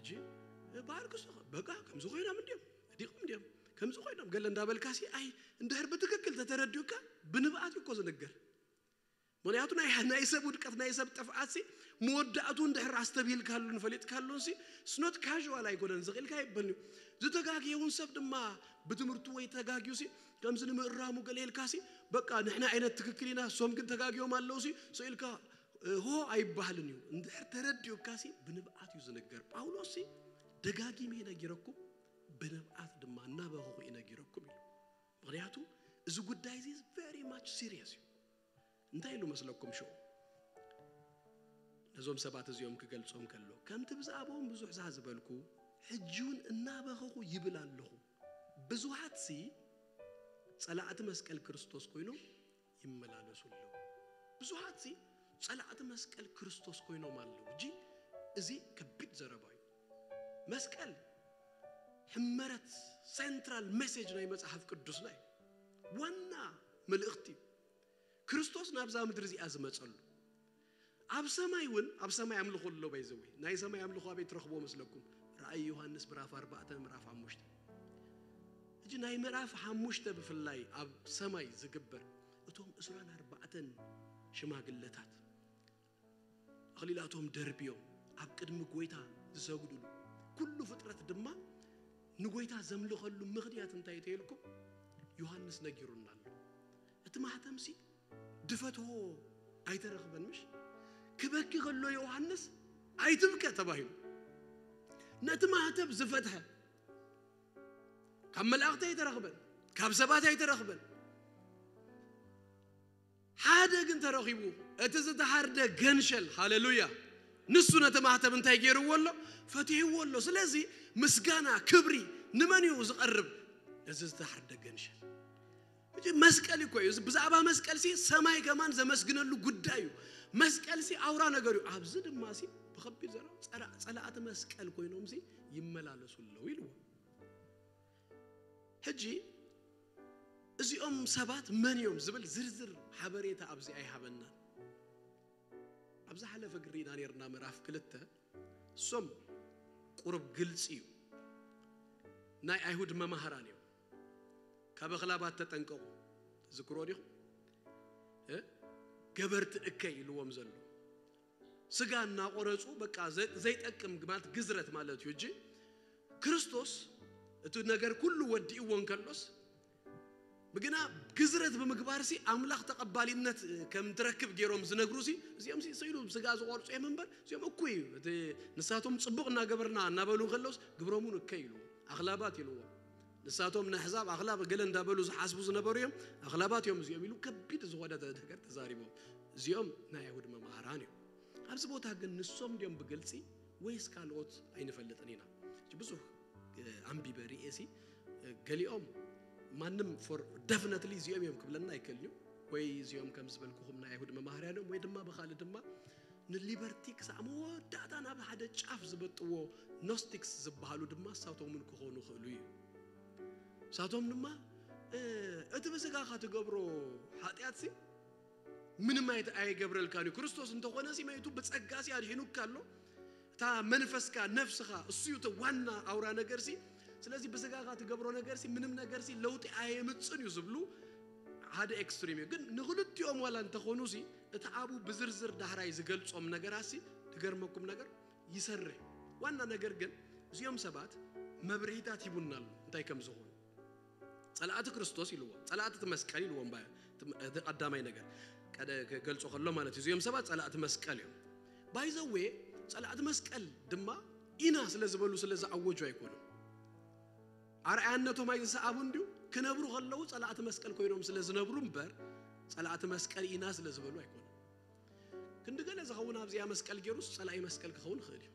እጂ በዓል ክሶ በቃ ከምዚ ኮይኖም እንዲዮም፣ ወዲቖም እንዲዮም፣ ከምዚ ኮይኖም ገለ እንዳበልካሲ፣ ኣይ እንድሕር ብትክክል ተተረዲኡካ ብንብኣት እዩ እኮ ዝንገር። ምክንያቱ ናይ ናይ ሰብ ውድቀት፣ ናይ ሰብ ጥፍኣትሲ መወዳእቱ እንድሕር ኣስተብሂልካሉን ፈሊጥካሉንሲ ስኖት ካዥዋል ኣይኮነን፣ ዝኽኢልካ ይበልኒ። ዝተጋግየ እውን ሰብ ድማ ብትምህርቱ ወይ ተጋግዩሲ ከምዚ ንምእራሙ ገለ ኢልካሲ በቃ ንሕና ዓይነት ትክክል ኢና፣ እሶም ግን ተጋግዮም ኣለውሲ ስኢልካ ሆ ኣይበሃልን እዩ። እንድሕር ተረዲኡካሲ ብንብኣት እዩ ዝንገር። ጳውሎስሲ ደጋጊመ ነጊረኩም፣ ብንብኣት ድማ እናበኸኹ እዩ ነጊረኩም ኢሉ። ምክንያቱ እዚ ጉዳይ እዚ very much serious እዩ። እንታይ ኢሉ መስለኩም ሽዑ ነዞም ሰባት እዚኦም ክገልጾም ከሎ፣ ከምቲ ብዛዕባኦም ብዙሕ ዝሃ ዝበልኩ፣ ሕጂ እውን እናበኸኹ ይብል ኣለኹ። ብዙሓትሲ ጸላእቲ መስቀል ክርስቶስ ኮይኖም ይመላለሱ ኣለዉ። ብዙሓትሲ ጸላእቲ መስቀል ክርስቶስ ኮይኖም ኣለዉ። እጂ እዚ ከቢድ ዘረባ እዩ። መስቀል ሕመረት፣ ሴንትራል ሜሴጅ ናይ መጽሓፍ ቅዱስና እዩ። ዋና መልእኽቲ እዩ። ክርስቶስ ናብዛ ምድሪ እዚኣ ዝመጸሉ ኣብ ሰማይ እውን፣ ኣብ ሰማይ ኣምልኾ ኣሎ። ባይዘወይ ናይ ሰማይ ኣምልኾ ኣበይ ትረኽቦ መስለኩም? ራእይ ዮሃንስ ምዕራፍ ኣርባዕተ ምዕራፍ ሓሙሽተ። ሕጂ ናይ ምዕራፍ ሓሙሽተ ብፍላይ ኣብ ሰማይ ዝግበር፣ እቶም ዕስራን ኣርባዕተን ሽማግለታት ኣኽሊላቶም ደርብዮም ኣብ ቅድሚ ጎይታ ዝሰግዱሉ፣ ኩሉ ፍጥረት ድማ ንጎይታ ዘምልኸሉ ምኽንያት እንታይ ተይልኩም? ዮሃንስ ነጊሩና ኣሎ። እቲ ማህተምሲ ድፈትዎ ኣይተረኽበን፣ ምሽ ክበኪ ከሎ ዮሃንስ ኣይትብከ ተባሂሉ። ነቲ ማህተም ዝፈትሐ ካብ መላእኽቲ ኣይተረኽበን፣ ካብ ሰባት ኣይተረኽበን። ሓደ ግን ተረኺቡ፣ እቲ ዝተሓርደ ገንሸል። ሃሌሉያ! ንሱ ነቲ ማህተም እንታይ ገይርዎ ኣሎ? ፈቲሕዎ ኣሎ። ስለዚ ምስጋና፣ ክብሪ ንመን እዩ ዝቐርብ? ነዚ ዝተሓርደ ገንሸል። ሕጂ መስቀል እኮ እዩ። ብዛዕባ መስቀል ሲ ሰማይ ከማን ዘመስግነሉ ጉዳይ እዩ። መስቀል ሲ ኣውራ ነገር እዩ። ኣብዚ ድማ ሲ ብኸቢድ ዘረባ ጸላ-፣ ጸላእቲ መስቀል ኮይኖም ሲ ይመላለሱ ኣለዉ ኢልዎ። ሕጂ እዚኦም ሰባት መን እዮም ዝብል ዝርዝር ሓበሬታ ኣብዚ ኣይሃበናን። ኣብ ዝሓለፈ ግሪና ነርና ምዕራፍ ክልተ፣ እሶም ቁሩብ ግልጺ እዩ። ናይ ኣይሁድ መማህራን እዮም። ካብ ኣኽላባት ተጠንቀቑ። ትዝክሮ ዲኹም? እ? ገበርቲ እከይ ኢልዎም ዘሎ። ስጋ እናቆረጹ በቃ ዘ-፣ ዘይጠቅም ማለት ግዝረት ማለት እዩ። እጂ ክርስቶስ እቲ ነገር ኩሉ ወዲእዎ እንከሎስ፣ ብግና ግዝረት ብምግባር ሲ ኣምላኽ ተቐባሊነት ከም ትረክብ ገይሮም ዝነግሩ ሲ፣ እዚኦም ሲ ስኢሉ ስጋ ዝቆርጹ እዮም እምበር፣ እዚኦም እኩይ እዩ። እቲ ንሳቶም ጽቡቕ እናገበርና እናበሉ እንከለውስ ግብሮም እውን እከይ ኢሉ፣ ኣኽላባት ኢልዎ። ንሳቶም ንኣሕዛብ ኣኽላብ ገለ እንዳበሉ ዝሓስቡ ዝነበሩ እዮም፣ ኣኽላባት እዮም እዚኦም ኢሉ ከቢድ ዝኾነ ነገር ተዛሪቦም። እዚኦም ናይ ኣይሁድ መማህራን እዮም። ኣብዚ ቦታ ግን ንሶም ድዮም ብግልጺ ወይስ ካልኦት ኣይንፈልጥን ኢና። ሕጂ ብዙሕ፣ እ፣ ኣንቢበ ርኤሲ፣ እ፣ ገሊኦም ማንም for definitely እዚኦም እዮም ክብለና ኣይክእልን እዩ። ወይ እዚኦም ከም ዝበልኩኹም ናይ ኣይሁድ መማህርያን እዮም፣ ወይ ድማ ብኻልእ ድማ ንሊበርቲ ክሳዕ መወዳእታ ናብ ሓደ ጫፍ ዝበጥዎ ኖስቲክስ ዝበሃሉ ድማ እሳቶም እውን ክኾኑ ይኽእሉ እዩ። እሳቶም ድማ፣ እ፣ እቲ ብስጋኻ ትገብሮ ሓጢኣትሲ ምንም ኣይት-፣ ኣይገብረልካን እዩ። ክርስቶስ እንተኾነ ሲ መይቱ ብጸጋ ሲ ኣድሒኑካ ኣሎ። እታ መንፈስካ፣ ነፍስኻ፣ እሱ እዩ እቲ ዋና ኣውራ ነገር ሲ። ስለዚ ብስጋኻ ትገብሮ ነገር ሲ ምንም ነገር ሲ ለውጢ ኣየምጽን እዩ ዝብሉ ሓደ ኤክስትሪም እዩ። ግን ንኽልቲኦም ዋላ እንተኾኑ ሲ እቲ ኣብኡ ብዝርዝር ዳሕራይ ዝገልጾም ነገራት ሲ ድገርመኩም ነገር ይሰርሕ። ዋና ነገር ግን እዚኦም ሰባት መብርሂታት ሂቡና ኣሎ እንታይ ከም ዝኾኑ። ጸላእቲ ክርስቶስ ኢልዎም፣ ጸላእቲ እቲ መስቀል ኢልዎም። ባ-፣ እቲ፣ እቲ ቀዳማይ ነገር ቀደ-፣ ክገልጾ ከሎ ማለት እዩ። እዚኦም ሰባት ጸላእቲ መስቀል እዮም። ባይዘዌ ጸላእቲ መስቀል ድማ ኢና ስለ ዝበሉ ስለ ዝኣወጁ ኣይኮኑን። ኣርኣያነቶም ኣይዝሰኣቡ እንዲዩ ክነብሩ ከለዉ ጸላእቲ መስቀል ኮይኖም ስለ ዝነብሩ እምበር ጸላእቲ መስቀል ኢና ስለ ዝበሉ ኣይኮኑን። ክንዲ ገለ ዝኸውን ኣብዚኣ መስቀል ገይሩስ ጸላኢ መስቀል ክኸውን ይኽእል እዩ።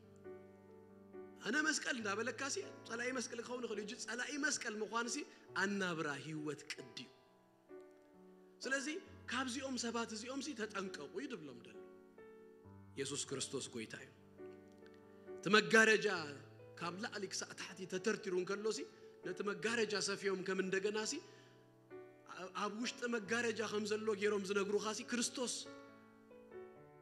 ኣነ መስቀል እንዳበለካሲ ጸላኢ መስቀል ክኸውን ይኽእል እዩ። እጂ ጸላኢ መስቀል ምዃንሲ ኣናብራ ህይወት ቅዲ እዩ። ስለዚ ካብዚኦም ሰባት እዚኦም ሲ ተጠንቀቑ እዩ ድብሎም ደሎ። የሱስ ክርስቶስ ጎይታ እዩ። እቲ መጋረጃ ካብ ላዕሊ ክሳዕ ታሕቲ ተተርቲሩ እንከሎ ሲ ነቲ መጋረጃ ሰፊዮም ከም እንደገና ሲ ኣብ ውሽጢ መጋረጃ ከም ዘሎ ገይሮም ዝነግሩኻ ሲ ክርስቶስ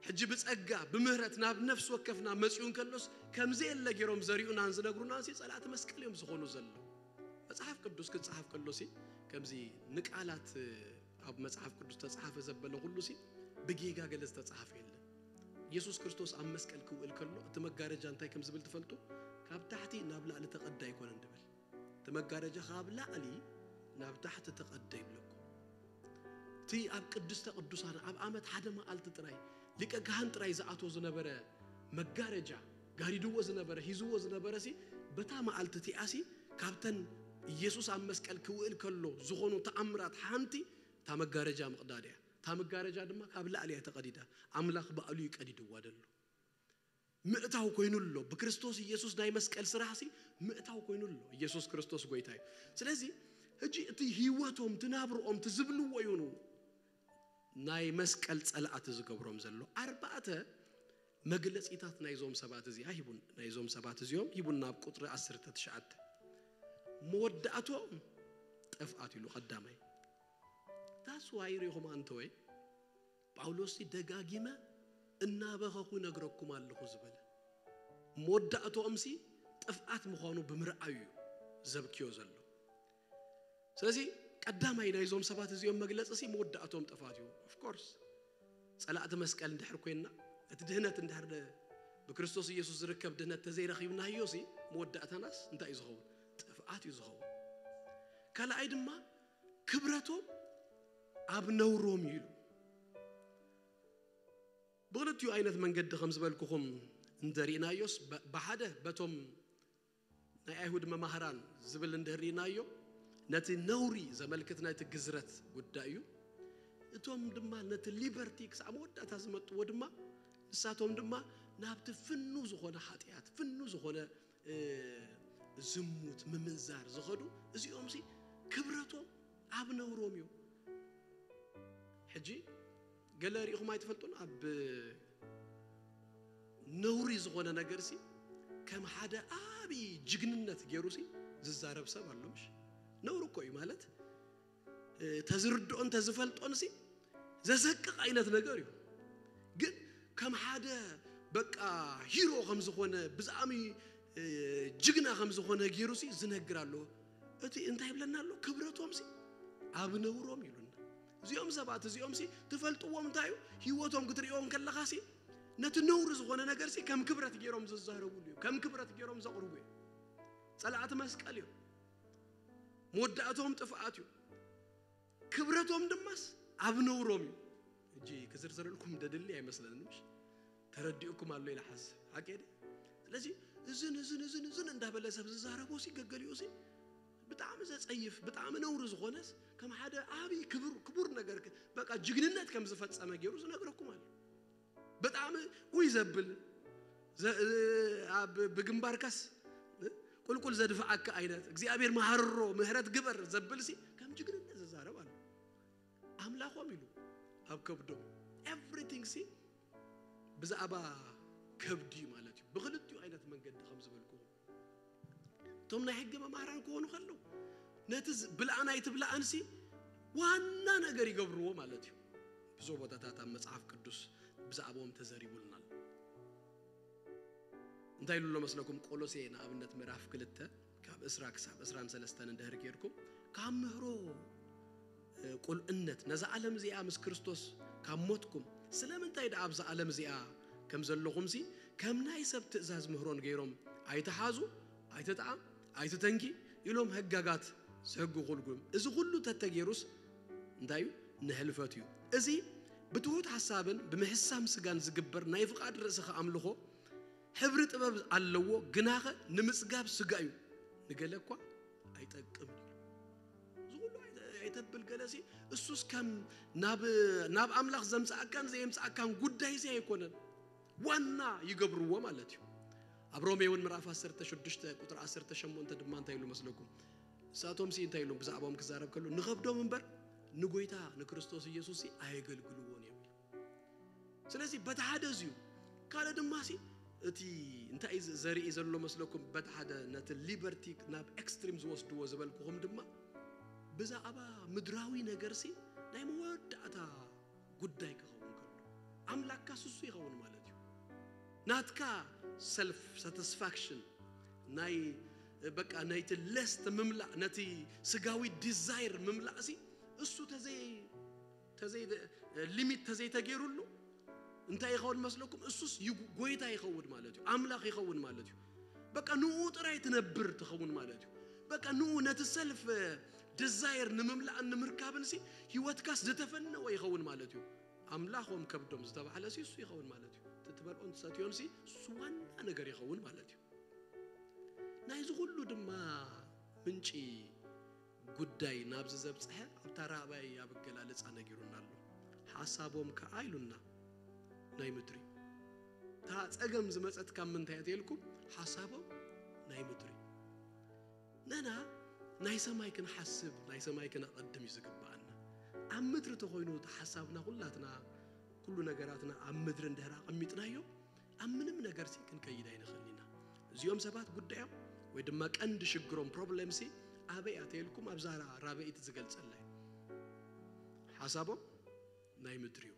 ሕጂ ብጸጋ ብምህረት ናብ ነፍሲ ወከፍና መጺኡ እንከሎስ ከምዘየለ ገይሮም ዘርእዩናን ዝነግሩናን ሲ ጸላእቲ መስቀል እዮም ዝኾኑ ዘለዉ። መጽሓፍ ቅዱስ ክጸሓፍ ከሎ ሲ ከምዚ ንቃላት ኣብ መጽሓፍ ቅዱስ ተጻሓፈ ዘበለ ኩሉ ሲ ብጌጋ ገለ ዝተጻሓፈ የለን። ኢየሱስ ክርስቶስ ኣብ መስቀል ክውእል ከሎ እቲ መጋረጃ እንታይ ከም ዝብል ትፈልጡ? ካብ ታሕቲ ናብ ላዕሊ ተቐዳ ኣይኮነን ድብል። እቲ መጋረጃ ካብ ላዕሊ ናብ ታሕቲ ተቐደ ይብለኩም። እቲ ኣብ ቅድስተ ቅዱሳን ኣብ ዓመት ሓደ መዓልቲ ጥራይ ሊቀ ካህን ጥራይ ዝኣትዎ ዝነበረ መጋረጃ ጋሪድዎ ዝነበረ ሂዝዎ ዝነበረ ሲ በታ መዓልቲ እቲኣ ሲ ካብተን ኢየሱስ ኣብ መስቀል ክውእል ከሎ ዝኾኑ ተኣምራት ሓንቲ እታ መጋረጃ ምቕዳድ እያ። እታ መጋረጃ ድማ ካብ ላዕሊ እያ ተቐዲዳ። ኣምላኽ ባዕሉ እዩ ቀዲድዋ ደሎ። ምእታው ኮይኑ ኣሎ። ብክርስቶስ ኢየሱስ ናይ መስቀል ስራሕ ሲ ምእታው ኮይኑ ኣሎ። ኢየሱስ ክርስቶስ ጎይታ እዩ። ስለዚ ሕጂ እቲ ህይወቶም፣ እቲ ናብርኦም፣ እቲ ዝብልዎ እዩ ናይ መስቀል ጸላእቲ ዝገብሮም ዘሎ። ኣርባዕተ መግለጺታት ናይዞም ሰባት እዚኣ ሂቡን ናይዞም ሰባት እዚኦም ሂቡን ናብ ቁጥሪ ዓሰርተ ትሽዓተ መወዳእቶም ጥፍኣት ኢሉ ቀዳማይ። ታስዋይ ሪኹም ኣንተወይ ጳውሎስ ሲ ደጋጊመ እናበኸኹ ነግረኩም ኣለኹ ዝበለ መወዳእቶኦም ሲ ጥፍኣት ምዃኑ ብምርኣዩ እዩ ዘብክዮ ዘሎ። ስለዚ ቀዳማይ ናይዞም ሰባት እዚኦም መግለጺ ሲ መወዳእቶም ጥፋት እዩ። Of course ጸላእቲ መስቀል እንድሕር ኮይንና እቲ ድህነት እንድሕር ደ- ብክርስቶስ ኢየሱስ ዝርከብ ድህነት ተዘይረኺብናዮ ሲ መወዳእታናስ እንታይ እዩ ዝኸውን? ጥፍኣት እዩ ዝኸውን። ካልኣይ ድማ ክብረቶም ኣብ ነውሮም እዩ ኢሉ። ብክልቲኡ ዓይነት መንገዲ ከም ዝበልኩኹም እንተሪእናዮስ በ- ብሓደ በቶም ናይ ኣይሁድ መማህራን ዝብል እንድህር ርኢናዮ ነቲ ነውሪ ዘመልክት ናይቲ ግዝረት ጉዳይ እዩ። እቶም ድማ ነቲ ሊበርቲ ክሳብ መወዳእታ ዝመጥዎ ድማ ንሳቶም ድማ ናብቲ ፍኑ ዝኾነ ሓጢኣት ፍኑ ዝኾነ ዝሙት ምምንዛር ዝኸዱ እዚኦም ሲ ክብረቶም ኣብ ነውሮም እዩ። ሕጂ ገለ ሪኢኹም ኣይትፈልጡን? ኣብ ነውሪ ዝኾነ ነገር ሲ ከም ሓደ ዓብዪ ጅግንነት ገይሩ ሲ ዝዛረብ ሰብ ኣሎ። ምሽ ነውሪ እኮ እዩ ማለት ተዝርድኦን ተዝፈልጦን ሲ ዘሰቅቕ ዓይነት ነገር እዩ። ግን ከም ሓደ በቃ ሂሮ ከም ዝኾነ ብዛዕሚ ጅግና ከም ዝኾነ ገይሩ ሲ ዝነግር ኣሎ። እቲ እንታይ ይብለና ኣሎ? ክብረቶም ሲ ኣብ ነውሮም ኢሉና። እዚኦም ሰባት እዚኦም ሲ ትፈልጥዎም እንታይ እዩ? ህይወቶም ክትሪእዎም ከለኻ ሲ ነቲ ነውሪ ዝኾነ ነገር ሲ ከም ክብረት ገይሮም ዝዛረቡሉ እዩ። ከም ክብረት ገይሮም ዘቕርቡ እዩ። ጸላእቲ መስቀል እዮም። መወዳእቶም ጥፍኣት እዩ። ክብረቶም ድማስ ኣብ ነውሮም እዩ። እጂ ክዝርዝረልኩም ደድሊ ኣይመስለንን። ምሽ ተረዲእኩም ኣሎ ኢለ ሓስብ ሓቂ ደ ስለዚ እዝን እዝን እዝን እዝን እንዳበለ ሰብ ዝዛረቦ ሲ ገገሊኡ ሲ ብጣዕሚ ዘጸይፍ ብጣዕሚ ነውሪ ዝኾነስ ከም ሓደ ዓብዪ ክቡር ክቡር ነገር በቃ ጅግንነት ከም ዝፈጸመ ገይሩ ዝነግረኩም ኣሎ። ብጣዕሚ ውይ ዘብል ኣብ ብግንባርካስ ቁልቁል ዘድፍዓካ ዓይነት እግዚኣብሔር መሃርሮ ምህረት ግበር ዘብል ሲ ከም ጅግንነት ዝዛረብ ኣሎ። ኣምላኾም ኢሉ ኣብ ከብዶም everything ሲ ብዛዕባ ከብዲ ማለት እዩ። ብክልቲኡ ዓይነት መንገዲ ከም ዝበልኩ እቶም ናይ ሕጊ መማህራን ክኾኑ ከለዉ ነቲ ብልኣን ኣይትብልኣንሲ ዋና ነገር ይገብርዎ ማለት እዩ። ብዙ ቦታታት ኣብ መጽሓፍ ቅዱስ ብዛዕባኦም ተዘሪቡልናል። እንታይ ኢሉ ኣሎ መስለኩም? ቆሎሴ ንኣብነት ምዕራፍ ክልተ ካብ እስራ ክሳብ እስራን ሰለስተን እንድሕር ጌርኩም ካብ ምህሮ ቁልዕነት ነዛ ዓለም እዚኣ ምስ ክርስቶስ ካብ ሞትኩም ስለምንታይ ደኣ ኣብዛ ዓለም እዚኣ ከም ዘለኹምሲ ከም ናይ ሰብ ትእዛዝ ምህሮን ገይሮም ኣይትሓዙ ኣይትጥዓም ኣይትተንኪ ኢሎም ህጋጋት ዝህግኹልኩም እዚ ኩሉ ተተገይሩስ እንታይ እዩ ንህልፈት እዩ። እዚ ብትሑት ሓሳብን ብምሕሳም ስጋን ዝግበር ናይ ፍቓድ ርእስኻ ኣምልኾ ሕብሪ ጥበብ ኣለዎ ግናኸ ንምጽጋብ ስጋ እዩ ንገለ እኳ ኣይጠቅም እዩ። እዚ ኩሉ ኣይተብል ገለሲ እሱስ ከም ናብ ናብ ኣምላኽ ዘምጽኣካን ዘየምጽኣካን ጉዳይ ሲ ኣይኮነን። ዋና ይገብርዎ ማለት እዩ። ኣብ ሮሜ እውን ምዕራፍ ዓሰርተ ሽዱሽተ ቁጥሪ ዓሰርተ ሸሞንተ ድማ እንታይ ኢሉ መስለኩም? ንሳቶም ሲ እንታይ ኢሎም ብዛዕባኦም ክዛረብ ከሎ ንኸብዶም እምበር ንጎይታ ንክርስቶስ ኢየሱስ ሲ ኣየገልግልዎን እዮም። ስለዚ በቲ ሓደ እዚ እዩ። ካልእ ድማ ሲ እቲ እንታይ እዩ ዘርኢ ዘሎ መስለኩም? በቲ ሓደ ነቲ ሊበርቲ ናብ ኤክስትሪም ዝወስድዎ ዝበልኩኹም ድማ ብዛዕባ ምድራዊ ነገርሲ ናይ መወዳእታ ጉዳይ ክኸውን ከሎ ኣምላክካ ስሱ ይኸውን ማለት እዩ። ናትካ ሰልፍ ሳቲስፋክሽን ናይ በቃ ናይቲ ለስት ምምላእ ነቲ ስጋዊ ዲዛይር ምምላእሲ እሱ ተዘይ ተዘይ ሊሚት ተዘይተገይሩሉ እንታይ ይኸውን መስለኩም? እሱስ ይጉ- ጎይታ ይኸውን ማለት እዩ። ኣምላኽ ይኸውን ማለት እዩ። በቃ ንኡ ጥራይ ትነብር ትኸውን ማለት እዩ። በቃ ንኡ ነቲ ሰልፍ ዲዛይር ንምምላእን ንምርካብን ሲ ህይወትካስ ዝተፈነወ ይኸውን ማለት እዩ። ኣምላኾም ከብዶም ዝተባህለ ሲ እሱ ይኸውን ማለት እዩ። እቲ ትበልዖን ትሰትዮን ሲ እሱ ዋና ነገር ይኸውን ማለት እዩ። ናይዚ ኩሉ ድማ ምንጪ ጉዳይ ናብዚ ዘብጽሐ ኣብታ ራእባይ ኣብ ኣገላልጻ ነጊሩና ኣሎ። ሓሳቦም ከኣ ኢሉና ናይ ምድሪ። እታ ጸገም ዝመጸት ካብ ምንታይ እያ ተልኩም? ሓሳቦም ናይ ምድሪ። ነና ናይ ሰማይ ክንሓስብ ናይ ሰማይ ክነቐድም እዩ ዝግብኣና። ኣብ ምድሪ ተኾይኑ እቲ ሓሳብና ኩላትና ኩሉ ነገራትና ኣብ ምድሪ እንድሕር ኣቐሚጥናዮ ኣብ ምንም ነገር ሲ ክንከይድ ኣይንኽእል ኢና። እዚኦም ሰባት ጉዳዮም ወይ ድማ ቀንዲ ሽግሮም ፕሮብለም ሲ ኣበይ ኣተየልኩም ኣብዛ ራበኢት ዝገልጸላ እዩ። ሓሳቦም ናይ ምድሪ እዩ።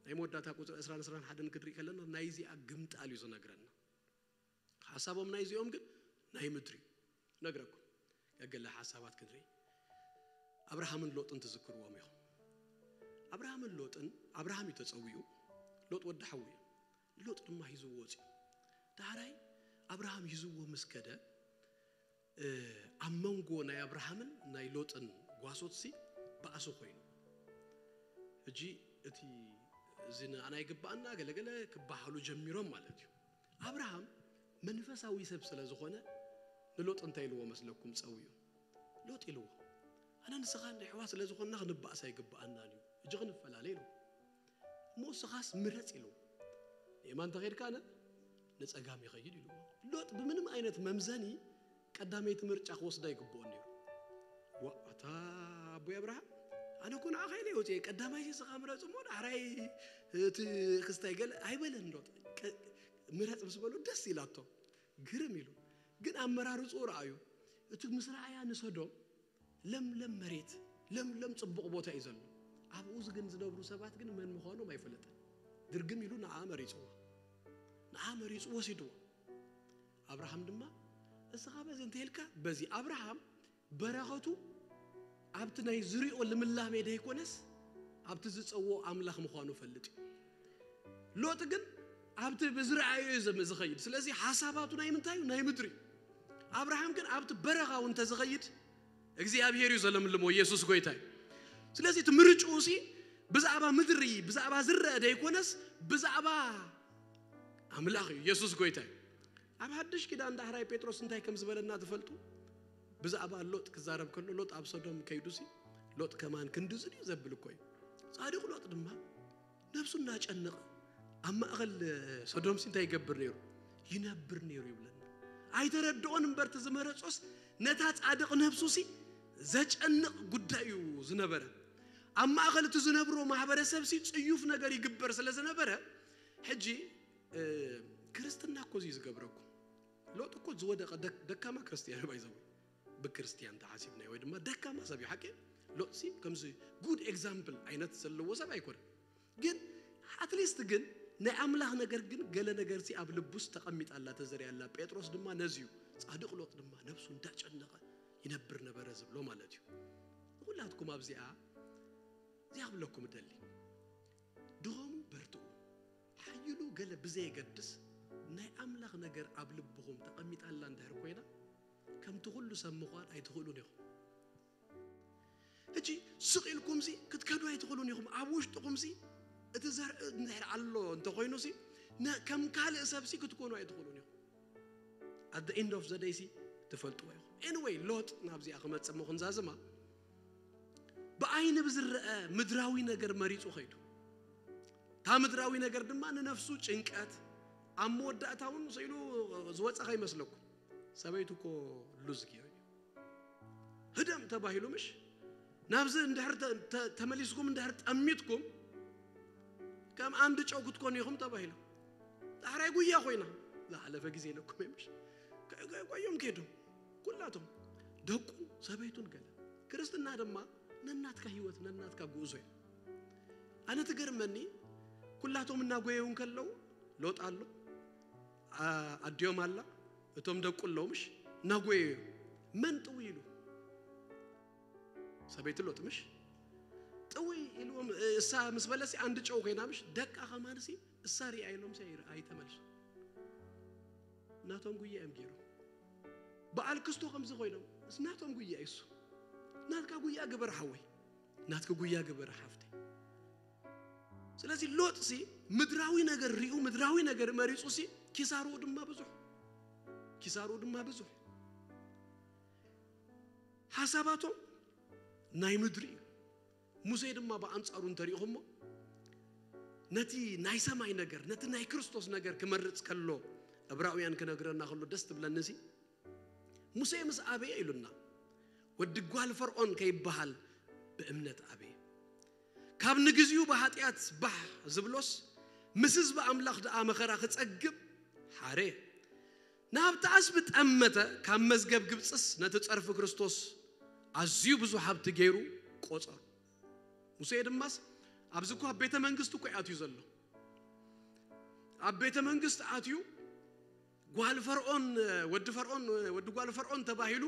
ናይ መወዳእታ ቁፅሪ ዕስራን ዕስራን ሓደን ክንርኢ ከለና ናይዚኣ ግምጣል እዩ ዝነግረና። ሓሳቦም ናይዚኦም ግን ናይ ምድሪ እዩ። ነግረኩም ገገለ ሓሳባት ክንርኢ። ኣብርሃምን ሎጥን ትዝክርዎም ኢኹም። ኣብርሃምን ሎጥን ኣብርሃም እዩ ተፀዊኡ። ሎጥ ወዲ ሓዊ እዩ። ሎጥ ድማ ሂዝዎ ወፂኡ። ዳሕራይ ኣብርሃም ሂዝዎ ምስ ከደ ኣብ መንጎ ናይ ኣብርሃምን ናይ ሎጥን ጓሶትሲ ባእሲ ኮይኑ ሕጂ እቲ እዚ ንኣና ይግባኣና ገለገለ ክበሃሉ ጀሚሮም ማለት እዩ። ኣብርሃም መንፈሳዊ ሰብ ስለ ዝኾነ ንሎጥ እንታይ ኢልዎ መስለኩም ፀውዩ? ሎጥ ኢልዎ ኣነ ንስኻ እንደ ኣሕዋት ስለ ዝኾንና ክንባእስ ኣይግባኣናን እዩ። ሕጂ ክንፈላለ ኢልዎ። እሞ ንስኻስ ምረፅ ኢልዎ። ንየማን ተኸይድካ ኣነ ንፀጋም ይኸይድ ኢልዎ። ሎጥ ብምንም ዓይነት መምዘኒ ቀዳመይቲ ምርጫ ክወስዳ ይግብኦ ነይሩ። ዋ ኣታ ኣቦይ ኣብርሃም ኣነ እኮ ንዓኻ ኢለ ወፅየ ቀዳማይ ንስኻ ምረፅ እሞ ዳሕራይ እቲ ክስታይ ገለ ኣይበለን ሎጥ። ምረፅ ምስ በሎ ደስ ኢላቶ ግርም ኢሉ። ግን ኣመራርፅኡ ረኣዩ። እቲ ምስ ረኣያ ንሰዶም ለምለም መሬት ለምለም ፅቡቕ ቦታ እዩ ዘሎ። ኣብኡ ግን ዝነብሩ ሰባት ግን መን ምዃኖም ኣይፈለጠን። ድርግም ኢሉ ንዓ መሪፅዎ። ንዓ መሪፁ ወሲድዎ። ኣብርሃም ድማ እስኻ በዚ እንተይልካ በዚ ኣብርሃም በረኸቱ ኣብቲ ናይ ዝሪኦ ልምላሜ ደይኮነስ ኣብቲ ዝፀዎ ኣምላኽ ምዃኑ ፈልጥ እዩ። ሎጥ ግን ኣብቲ ብዝረኣዮ እዩ ዝኸይድ። ስለዚ ሓሳባቱ ናይ ምንታይ እዩ? ናይ ምድሪ። ኣብርሃም ግን ኣብቲ በረኻ እውን እንተዝኸይድ እግዚኣብሔር እዩ ዘለምልሞ። ኢየሱስ ጎይታ እዩ። ስለዚ እቲ ምርጭኡ ሲ ብዛዕባ ምድሪ ብዛዕባ ዝረአ ደይኮነስ ብዛዕባ ኣምላኽ እዩ። ኢየሱስ ጎይታ እዩ። ኣብ ሓድሽ ኪዳን ዳሕራይ ጴጥሮስ እንታይ ከም ዝበለና ትፈልጡ? ብዛዕባ ሎጥ ክዛረብ ከሎ ሎጥ ኣብ ሶዶም ከይዱሲ ሎጥ ከማን ክንድዚ ድዩ ዘብል እኮ እዩ። ጻድቕ ሎጥ ድማ ነብሱ እናጨነቐ ኣብ ማእኸል ሶዶምሲ እንታይ ይገብር ነይሩ? ይነብር ነይሩ ይብለና። ኣይተረድኦን እምበር እቲ ዝመረጾስ ነታ ጻድቕ ነብሱሲ ዘጨንቕ ጉዳይ እዩ ዝነበረ። ኣብ ማእኸል እቲ ዝነብሮ ማህበረሰብሲ ጽዩፍ ነገር ይግበር ስለ ዝነበረ ሕጂ ክርስትና እኮ እዚ ዝገብረኩም ሎጥ እኮ ዝወደቐ ደካማ ክርስትያን ባይዘው ብክርስቲያን ተሓሲብናዮ ወይ ድማ ደካማ ሰብ እዩ ሓቂ። ሎጥሲ ከምዚ ጉድ ኤግዛምፕል ዓይነት ዘለዎ ሰብ ኣይኮነን። ግን ኣትሊስት ግን ናይ ኣምላኽ ነገር ግን ገለ ነገርሲ ኣብ ልቡስ ተቐሚጣላ ተዘሪያላ። ጴጥሮስ ድማ ነዚ እዩ ጻድቕ ሎጥ ድማ ነብሱ እንዳጨነቐ ይነብር ነበረ ዝብሎ ማለት እዩ። ንኹላትኩም ኣብዚኣ እዚኣ ክብለኩም እደሊ። ድኸሙ በርትኡ ሓይሉ ገለ ብዘየገድስ ናይ ኣምላኽ ነገር ኣብ ልብኹም ተቐሚጣላ እንድሕር ኮይና ከምቲ ኩሉ ሰብ ምዃን ኣይትኽእሉን ኢኹም። ሕጂ ስቕ ኢልኩምሲ ክትከዱ ኣይትኽእሉን ኢኹም። ኣብ ውሽጥኹምሲ እቲ ዘርኢ እንድሕር ኣሎ እንተኾይኑሲ ከም ካልእ ሰብሲ ክትኮኑ ኣይትኽእሉን ኢኹም። At the end of the day ሲ ትፈልጥዎ ኢኹም። Anyway ሎጥ ናብዚኣ ክመፅእ ምኹን ዛዝማ ብኣይኒ ብዝረአ ምድራዊ ነገር መሪፁ ኸይዱ። እታ ምድራዊ ነገር ድማ ንነፍሱ ጭንቀት ኣብ መወዳእታ እውን ስኢሉ ዝወፀ ከይመስለኩም። ሰበይቱ እኮ ሉዝ ገይሩ እዩ። ህደም ተባሂሉ ምሽ ናብዚ እንድሕር ተመሊስኩም እንድሕር ጠሚትኩም ከም ኣንድ ጨው ክትኮኑ ኢኹም ተባሂሉ። ዳሕራይ ጉያ ኮይና ዝሓለፈ ግዜ ኢለኩም እየ ምሽ። ከ- ከ- ቆዮም ከይዶም ኩላቶም ደቁን ሰበይቱን ገለ። ክርስትና ድማ ነናትካ ህይወት፣ ነናትካ ጉዕዞ እዩ። ኣነ ትገርመኒ፣ ኩላቶም እናጎየው እንከለዉ፣ ሎጥ ኣሎ፣ ኣ- ኣዲኦም ኣላ፣ እቶም ደቁ ኣለዉ ምሽ፣ እናጎየዩ እዮም። መን ጥው ኢሉ? ሰበይቲ ሎጥ ምሽ ጥው ኢልዎም። እሳ ምስ በለሲ፣ ኣንድ ጨው ኮይና ምሽ፣ ደቃ ከማንሲ እሳ ሪኣ ኢሎም ሲ ኣይተመልሱ። ናቶም ጉያ እዮም ገይሮም። በዓል ክስቶ ከምዚ ኮይኖም፣ እስ ናቶም ጉያ እዩ እሱ። ናትካ ጉያ ግበር ሓወይ፣ ናትኪ ጉያ ግበር ሓፍተይ። ስለዚ ሎጥሲ ምድራዊ ነገር ሪኡ፣ ምድራዊ ነገር መሪጹሲ፣ ኪሳርኡ ድማ ብዙሕ፣ ኪሳርኡ ድማ ብዙሕ። ሓሳባቶም ናይ ምድሪ እዩ። ሙሴ ድማ ብኣንጻሩ እንተሪኢኹሞ፣ ነቲ ናይ ሰማይ ነገር፣ ነቲ ናይ ክርስቶስ ነገር ክመርጽ ከሎ፣ ዕብራውያን ክነግረና ከሎ ደስ ትብለኒ ሲ፣ ሙሴ ምስ ኣበየ ኢሉና፣ ወዲ ጓል ፈርዖን ከይበሃል ብእምነት ኣበየ። ካብ ንግዚኡ ብሓጢኣት ባሕ ዝብሎስ፣ ምስ ህዝቢ ኣምላኽ ደኣ መኸራ ክጸግብ ሓረ። ናብ ተኣስቢ ጠመተ፣ ካብ መዝገብ ግብጽስ ነቲ ጸርፊ ክርስቶስ ኣዝዩ ብዙሕ ሃብቲ ገይሩ ቆጸሩ። ሙሴ ድማስ ኣብዚ እኮ ኣብ ቤተ መንግስቲ እኮ ኣትዩ ዘሎ። ኣብ ቤተ መንግስቲ ኣትዩ ጓል ፈርዖን፣ ወዲ ፈርዖን፣ ወዲ ጓል ፈርዖን ተባሂሉ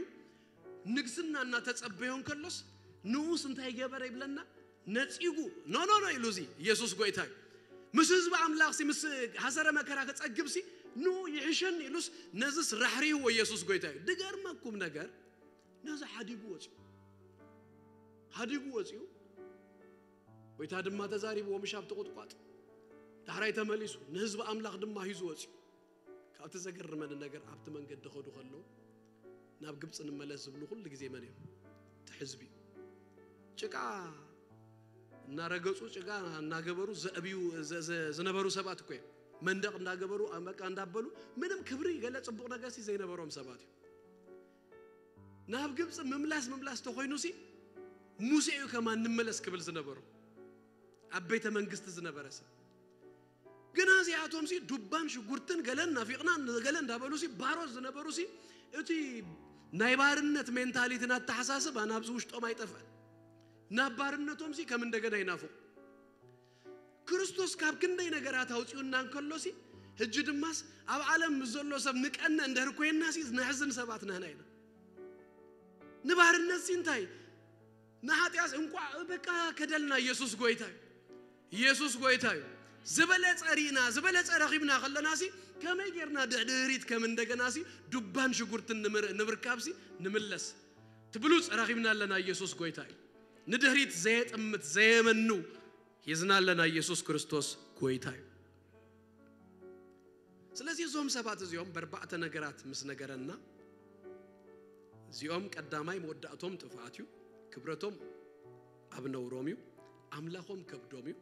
ንግስና እናተጸበዮ እንከሎስ፣ ንኡስ እንታይ ገበረ ይብለና? ነጺጉ፣ ኖ፣ ኖ፣ ኖ ኢሉ፣ እዚ ኢየሱስ ጎይታ እዩ። ምስ ህዝቢ ኣምላኽ ሲ፣ ምስ ሃሰረ መከራ ክጸግብ ሲ፣ ኑ ይሕሸኒ ኢሉስ፣ ነዝስ ራሕሪህዎ ኢየሱስ ጎይታ እዩ። ድገርመኩም ነገር፣ ነዚ ሓዲጉ ወጺኡ። ሓዲጉ ወጺኡ። ጎይታ ድማ ተዛሪብዎ፣ ምሽ ኣብቲ ቁጥቋጥ። ዳሕራይ ተመሊሱ፣ ንህዝቢ ኣምላኽ ድማ ሂዙ ወጺኡ። ካብቲ ዘገርመኒ ነገር፣ ኣብቲ መንገዲ ኸዱ ከለዉ፣ ናብ ግብጺ ንመለስ ዝብሉ ኩሉ ግዜ መን እዮም? እቲ ህዝቢ እዩ። ጭቃ እናረገጹ፣ ጭቃ እናገበሩ ዘእብዩ፣ ዘ-፣ ዘ-፣ ዝነበሩ ሰባት እኮ እዮም። መንደቕ እንዳገበሩ፣ በቃ እንዳበሉ፣ ምንም ክብሪ፣ ገለ ጽቡቕ ነገር ሲ ዘይነበሮም ሰባት እዮም። ናብ ግብጺ ምምላስ፣ ምምላስ ተኾይኑ ሲ፣ ሙሴ እዩ ከማን ንመለስ ክብል ዝነበሮ። ኣብ ቤተ መንግስቲ ዝነበረ ሰብ። ግና እዚኣቶም ሲ፣ ዱባን ሽጉርትን ገለን ናፊቕናን ገለን እንዳበሉ ሲ፣ ባሮት ዝነበሩ ሲ፣ እቲ ናይ ባርነት ሜንታሊቲን ኣተሓሳስባን ኣብዚ ውሽጦም ኣይጠፍአን። ናብ ባርነቶም ሲ፣ ከም እንደገና ይናፍቑ። ክርስቶስ ካብ ክንደይ ነገራት ኣውጺኡና እንከሎ ሲ፣ ሕጂ ድማስ ኣብ ዓለም ምስ ዘሎ ሰብ ንቀነ እንድሕር ኮይንና ሲ፣ ነሕዝን ሰባት ንሕና ኢና። ንባርነት ሲ እንታይ? ንሓጢኣት እንቋዕ በቃ ከደልና። ኢየሱስ ጎይታ እዩ። ኢየሱስ ጎይታ እዩ። ዝበለጸ ርኢና፣ ዝበለጸ ረኺብና ከለና ሲ፣ ከመይ ጌርና ድሕሪት ከም እንደገና ሲ፣ ዱባን ሽጉርትን ንምር-፣ ንምርካብ ሲ፣ ንምለስ? ትብሉጽ ረኺብና ኣለና። ኢየሱስ ጎይታ እዩ። ንድሕሪት ዘየጥምት፣ ዘየመኑ ሒዝና ኣለና። ኢየሱስ ክርስቶስ ጎይታ እዩ። ስለዚ እዞም ሰባት እዚኦም በርባዕተ ነገራት ምስ ነገረና፣ እዚኦም ቀዳማይ መወዳእቶም ጥፍኣት እዩ፣ ክብረቶም ኣብ ነውሮም እዩ፣ ኣምላኾም ከብዶም እዩ፣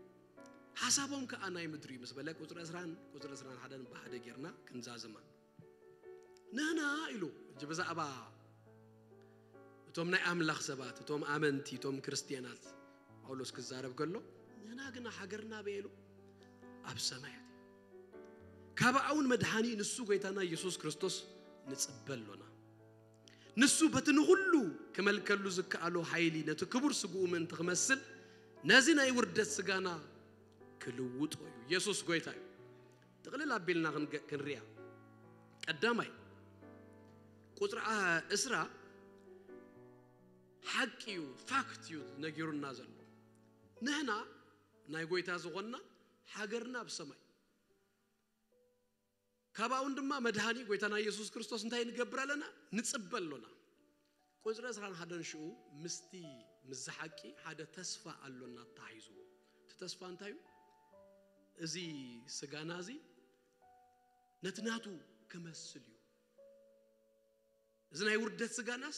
ሓሳቦም ከኣ ናይ ምድሪ እዩ ምስ በለ፣ ቁጽሪ ዕስራን ቁጽሪ ዕስራን ሓደን ብሓደ ጌርና ክንዛዝማ። ንሕና ኢሉ፣ ሕጂ ብዛዕባ እቶም ናይ ኣምላኽ ሰባት፣ እቶም ኣመንቲ፣ እቶም ክርስትያናት ጳውሎስ ክዛረብ ከሎ፣ ንሕና ግና ሃገርና ኣበይ ኢሉ? ኣብ ሰማያት እዩ። ካብ ኣውን መድሓኒ ንሱ ጎይታና ኢየሱስ ክርስቶስ ንጽበ ኣሎና። ንሱ በቲ ንኹሉ ክመልከሉ ዝከኣሎ ሓይሊ ነቲ ክቡር ስግኡ ምእንቲ ክመስል ነዚ ናይ ውርደት ስጋና ክልውጦ እዩ። ኢየሱስ ጎይታ እዩ። ጥቕልል ኣቢልና ክንገ-፣ ክንሪኣ። ቀዳማይ፣ ቁጽሪ ዓ-፣ ዕስራ ሓቂ እዩ፣ ፋክት እዩ ነጊሩና ዘሎ። ንሕና ናይ ጎይታ ዝኾንና፣ ሃገርና ኣብ ሰማይ። ካባውን ድማ መድሃኒ ጎይታና ኢየሱስ ክርስቶስ እንታይ ንገብር ኣለና? ንጽበ ኣሎና። ቁጽሪ ዕስራን ሓደን ሽኡ ምስቲ፣ ምስዚ ሓቂ ሓደ ተስፋ ኣሎና ኣተሓሒዝዎ። እቲ ተስፋ እንታይ እዩ? እዚ ስጋና እዚ ነቲ ናቱ ክመስል እዩ። እዚ ናይ ውርደት ስጋናስ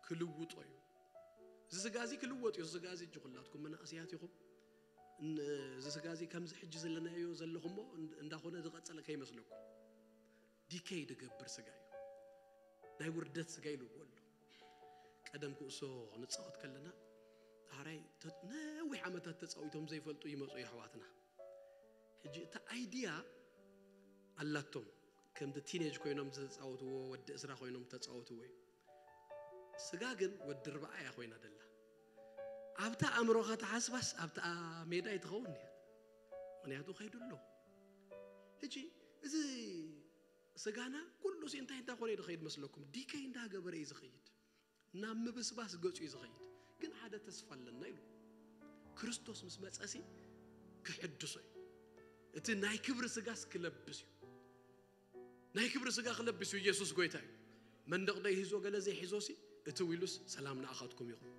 ክልውጦ እዩ። እዚ ስጋ እዚ ክልወጥ እዩ። እዚ ስጋ እዚ እጂ ኩላትኩም መናእሰያት ኢኹም። እን-፣ እዚ ስጋ እዚ ከምዚ ሕጂ ዘለናዮ ዘለኹሞ እን-፣ እንዳኾነ ዝቐጸለ ከይመስለኩም። ዲከይ ድገብር ስጋ እዩ። ናይ ውርደት ስጋ ይልዎ ኣሎ። ቀደም ኩዕሶ ክንጻወት ከለና፣ ዳሕራይ ተ-፣ ነዊሕ ዓመታት ተጻዊቶም ዘይፈልጡ ይመጹ የሕዋትና። ሕጂ እታ ኣይድያ ኣላቶም፣ ከምቲ ቲኔጅ ኮይኖም ዝተጻወትዎ፣ ወዲ እስራ ኮይኖም ተጻወትዎ እዩ። ስጋ ግን ወዲ ርብዓ እያ ኮይና ደላ። ኣብታ ኣእምሮኻ ተሓስባስ ኣብታ ሜዳ ኣይትኸውን እያ። ምኽንያቱ ከይዱ ኣሎ። ሕጂ እዚ ስጋና ኩሉ ሲ እንታይ እንዳኾነ እዩ ዝኸይድ መስለኩም? ዲከይ እንዳገበረ እዩ ዝኸይድ። ናብ ምብስባስ ገጹ እዩ ዝኸይድ። ግን ሓደ ተስፋ ኣለና ኢሉ። ክርስቶስ ምስ መጸሲ ክሕድሶ እዩ። እቲ ናይ ክብሪ ስጋስ ክለብስ እዩ። ናይ ክብሪ ስጋ ክለብስ እዩ። ኢየሱስ ጎይታ እዩ። መንደቕ ደይሂዞ ገለ ዘይሒዞ ሲ እቲ ዊሉስ ሰላም ንኣኻትኩም ይኹን።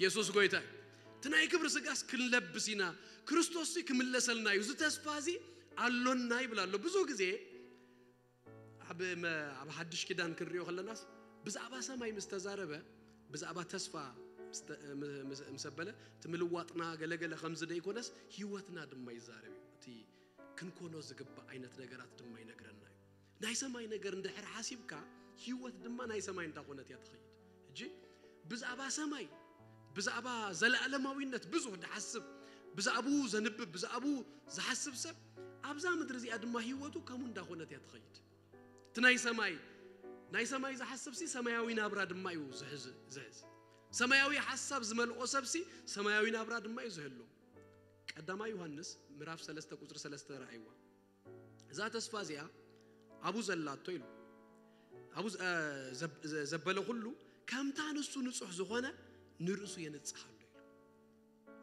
ኢየሱስ ጎይታ እዩ። እቲ ናይ ክብሪ ስጋስ ክንለብስ ኢና። ክርስቶስ ሲ ክምለሰልና እዩ። እዚ ተስፋ እዚ ኣሎና ይብል ኣሎ። ብዙ ግዜ ኣብ መ-፣ ኣብ ሓድሽ ኪዳን ክንሪኦ ከለናስ ብዛዕባ ሰማይ ምስ ተዛረበ፣ ብዛዕባ ተስፋ ምስ ተ-፣ ምስ፣ ምስ፣ ምስ ኣበለ፣ እቲ ምልዋጥና ገለገለ ከምዚ ደይኮነስ ህይወትና ድማ ይዛረብ እዩ። እቲ ክንኮኖ ዝግባእ ዓይነት ነገራት ድማ ይነግረና እዩ። ናይ ሰማይ ነገር እንድሕር ሓሲብካ፣ ህይወት ድማ ናይ ሰማይ እንዳኾነት እያ ትኸይድ። ሕጂ ብዛዕባ ሰማይ፣ ብዛዕባ ዘለኣለማዊነት ብዙሕ ድሓስብ፣ ብዛዕባኡ ዘንብብ፣ ብዛዕባኡ ዝሓስብ ሰብ ኣብዛ ምድሪ እዚኣ ድማ ህይወቱ ከምኡ እንዳኾነት እያ ትኸይድ። እቲ ናይ ሰማይ፣ ናይ ሰማይ ዝሓስብ ሲ ሰማያዊ ናብራ ድማ እዩ ዝሕዝ፣ ዝሕዝ። ሰማያዊ ሓሳብ ዝመልኦ ሰብ ሲ ሰማያዊ ናብራ ድማ እዩ ዝህሉ። ቀዳማይ ዮሃንስ ምዕራፍ ሰለስተ ቁጽሪ ሰለስተ ረኣይዋ። እዛ ተስፋ እዚኣ ኣብኡ ዘላቶ ኢሉ። ኣብኡ ዘ-፣ እ፣ ዘብ-፣ ዘ-፣ ዘበለ ኩሉ ከምታ ንሱ ንጹሕ ዝኾነ ንርእሱ የንጽህ ኣሎ ኢሉ።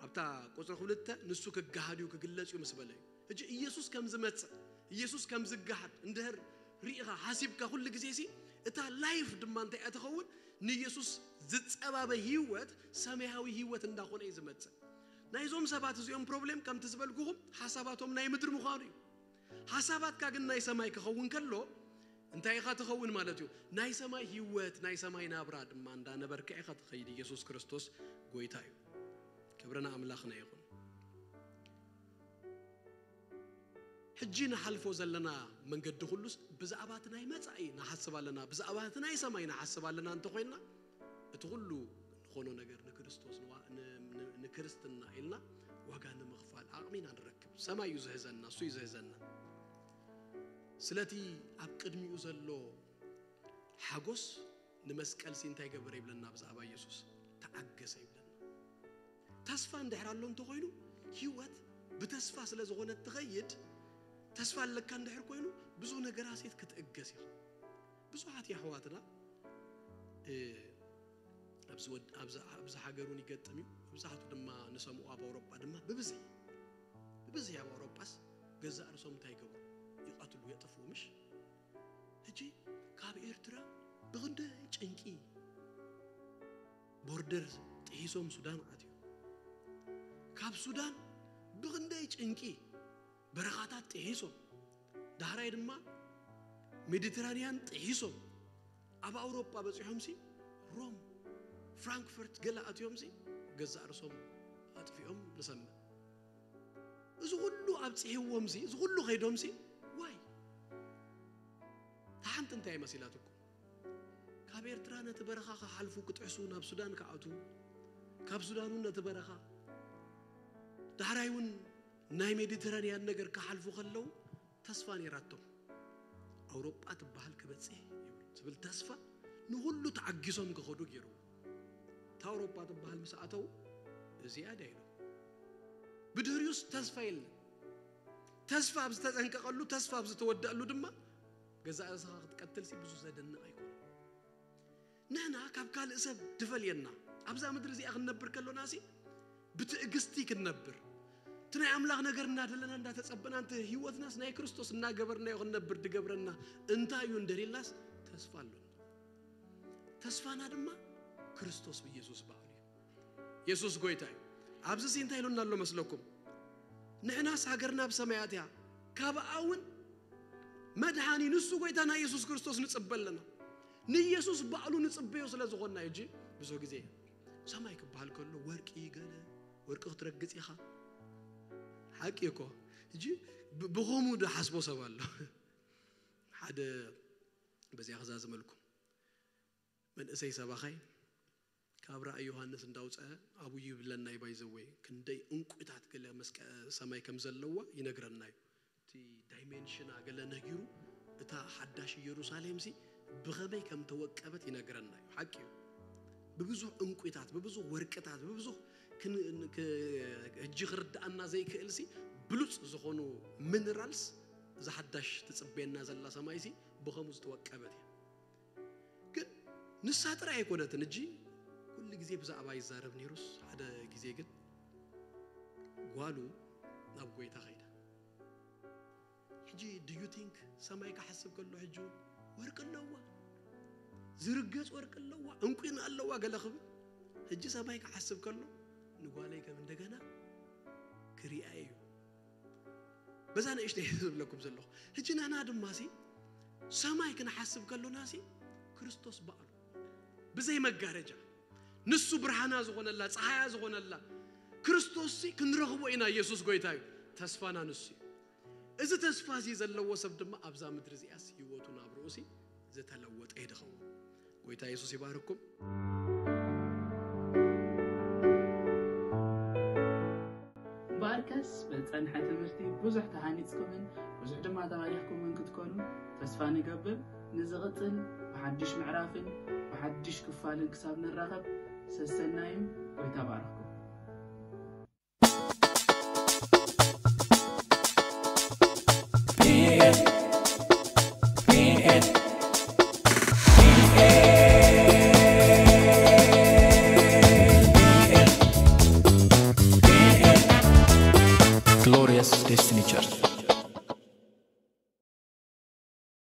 ኣብታ ቁጽሪ ክልተ ንሱ ክገሃድ እዩ፣ ክግለጽ እዩ ምስ በለ እዩ። ሕጂ ኢየሱስ ከም ዝመጽእ፣ ኢየሱስ ከም ዝገሃድ እንድሕር ርኢኻ ሓሲብካ ኩሉ ግዜ ሲ እታ ላይፍ ድማ እንታይ እያ ትኸውን? ንኢየሱስ ዝጸባበ ህይወት፣ ሰማያዊ ህይወት እንዳኾነ እዩ ዝመጽእ። ናይዞም ሰባት እዚኦም ፕሮብሌም ከምቲ ዝበልኩኹም ሓሳባቶም ናይ ምድሪ ምዃኑ እዩ። ሓሳባትካ ግን ናይ ሰማይ ክኸውን ከሎ እንታይ ኢኻ ትኸውን ማለት እዩ? ናይ ሰማይ ህይወት፣ ናይ ሰማይ ናብራ ድማ እንዳነበርካ ኢኻ ትኸይድ። ኢየሱስ ክርስቶስ ጎይታ እዩ። ክብሪ ንኣምላኽና ይኹን። ሕጂ ንሓልፎ ዘለና መንገዲ ኩሉስ ብዛዕባ እቲ ናይ መጻኢ ንሓስብ ኣለና፣ ብዛዕባ እቲ ናይ ሰማይ ንሓስብ ኣለና እንተኾይንና፣ እቲ ኩሉ ንኾኖ ነገር ንክርስቶስ ንዋ-፣ ን-፣ ን-፣ ንክርስትና ኢልና ዋጋ ንምኽፋል ዓቕሚ ኢና ንረክብ። ሰማይ እዩ ዝሕዘና፣ እሱ እዩ ዝሕዘና። ስለቲ ኣብ ቅድሚኡ ዘሎ ሓጎስ ንመስቀል ሲ እንታይ ገበረ ይብለና ብዛዕባ ኢየሱስ? ተዓገሰ ይብለና። ተስፋ እንድሕር ኣሎ እንተኾይኑ፣ ህይወት ብተስፋ ስለ ዝኾነት ትኸይድ፣ ተስፋ ኣለካ እንድሕር ኮይኑ፣ ብዙሕ ነገራት ሴት ክትእገስ ኢኻ። ብዙሓት የሕዋትና፣ እ፣ ኣብዚ ወድ-፣ ኣብዚ፣ ኣብዚ ሃገር እውን ይገጥም እዩ። መብዛሕቱ ድማ ንሰምዖ ኣብ ኣውሮጳ ድማ ብብዝሒ፣ ብብዝሒ ኣብ ኣውሮጳስ ገዛእ ርእሶም እንታይ ይገብሩ? ይቐትሉ፣ የጥፍኡ፣ ምሽ? ሕጂ ካብ ኤርትራ ብኽንደይ ጭንቂ ቦርደር ጥሒሶም ሱዳን ኣትዮም። ካብ ሱዳን ብኽንደይ ጭንቂ በረኻታት ጥሒሶም፣ ዳሕራይ ድማ ሜዲተራንያን ጥሒሶም ኣብ ኣውሮጳ በጺሖም ሲ ሮም፣ ፍራንክፈርት ገለ ኣትዮም ሲ ገዛእ ርእሶም ኣጥፊኦም ንሰምዕ። እዚ ኩሉ ኣብጽሕዎም ሲ፣ እዚ ኩሉ ከይዶም ሲ ዋይ? እታ ሓንቲ እንታይ መሲላትኩም? ካብ ኤርትራ ነቲ በረኻ ክሓልፉ ክጥሕሱ ናብ ሱዳን ክኣትዉ፣ ካብ ሱዳን እውን ነቲ በረኻ፣ ዳሕራይ እውን ናይ ሜዲተራንያን ነገር ክሓልፉ ከለዉ ተስፋ ነይራቶም። ኣውሮጳ ትበሃል ክበጽሕ ይብሉ ዝብል ተስፋ ንኹሉ ተዓጊሶም ክኸዱ ገይሩ። እታ ኣውሮጳ ትበሃል ምስ ኣተዉ እዚኣ ድያ ኢሎም። ብድህሪኡስ ተስፋ የለን። ተስፋ ኣብ ዝተጸንቀቐሉ፣ ተስፋ ኣብ ዝተወደኣሉ ድማ ገዛእ ርእስኻ ክትቀትል ሲ ብዙ ዘደንቕ ኣይኮነን። ንሕና ካብ ካልእ ሰብ ድፈልየና። ኣብዛ ምድሪ እዚኣ ክንነብር ከሎና ሲ ብትዕግስቲ ክንነብር። እቲ ናይ ኣምላኽ ነገር እናደለና እንዳተጸበና፣ እንተ ህይወትናስ ናይ ክርስቶስ እናገበርናዮ ክንነብር ድገብረና እንታይ እዩ እንደልየልናስ ተስፋ ኣሎና። ተስፋና ድማ ክርስቶስ ብኢየሱስ በዓሉ እዩ። የሱስ ጎይታ እዩ። ኣብዚ ሲ እንታይ ኢሉና ኣሎ መስለኩም? ንሕናስ ሃገርና ኣብ ሰማያት እያ። ካብኣ እውን መድሓኒ ንሱ ጎይታና የሱስ ክርስቶስ ንጽበ ኣለና። ንየሱስ ባዕሉ ንጽበዮ ስለ ዝኾንና እዩ። ሕጂ ብዙሕ ግዜ ሰማይ ክበሃል ከሎ ወርቂ ገለ፣ ወርቂ ክትረግጽ ኢኻ። ሓቂ እኮ። ሕጂ ብ-፣ ብኸምኡ ዝሓስቦ ሰብ ኣሎ። ሓደ በዚኣ ክዛዝመልኩም። መንእሰይ ሰባኻይ ካብ ራእይ ዮሃንስ እንዳውፀአ ኣብኡ ይብለና እዩ። ባይዘወይ ክንደይ እንቁታት ገለ መስቀ-፣ ሰማይ ከም ዘለዋ ይነግረና እዩ። እቲ ዳይሜንሽና ገለ ነጊሩ እታ ሓዳሽ ኢየሩሳሌምሲ ብኸመይ ከም ተወቀበት ይነግረና እዩ። ሓቂ እዩ። ብብዙሕ ዕንቁታት፣ ብብዙሕ ወርቅታት፣ ብብዙሕ ክን- ክ- ሕጂ ክርድኣና ዘይክእልሲ ብሉፅ ዝኾኑ ሚነራልስ እዛ ሓዳሽ ትፅበየና ዘላ ሰማይሲ ብኸምኡ ዝተወቀበት እያ። ግን ንሳ ጥራይ ኣይኮነትን። ሕጂ ኩሉ ግዜ ብዛዕባ ይዛረብ ነይሩስ ሓደ ግዜ ግን ጓሉ ናብ ጎይታ ኸይዳ። ሕጂ do you think ሰማይ ክሓስብ ከሎ ሕጂ እውን ወርቂ ኣለዋ፣ ዝርገጽ ወርቂ ኣለዋ፣ ዕንቁን ኣለዋ ገለ ክብል? ሕጂ ሰማይ ክሓስብ ከሎ ንጓለይ ከም እንደገና ክሪኣ እዩ። በዛ ንእሽተይ ዝብለኩም ዘለኹ ሕጂ ንሕና ድማ ሲ ሰማይ ክንሓስብ ከሎና ሲ ክርስቶስ በዓሉ ብዘይ መጋረጃ ንሱ ብርሃና ዝኾነላ ጸሓያ ዝኾነላ ክርስቶስ ሲ ክንረኽቦ ኢና። ኢየሱስ ጎይታ እዩ። ተስፋና ንሱ እዩ። እዚ ተስፋ እዚ ዘለዎ ሰብ ድማ ኣብዛ ምድሪ እዚኣስ ህይወቱ ናብ ርእሲ ዝተለወጠ እዩ ድኸውን። ጎይታ የሱስ ይባርኩም። እምበኣርከስ ብዝጸንሐ ትምህርቲ ብዙሕ ተሃኒጽኩምን ብዙሕ ድማ ተባሪኽኩምን ክትኮኑ ተስፋ ንገብር። ንዝቕጽል ብሓድሽ ምዕራፍን ብሓድሽ ክፋልን ክሳብ ንራኸብ ሰሰናዩ። ጎይታ ባርኽኩም።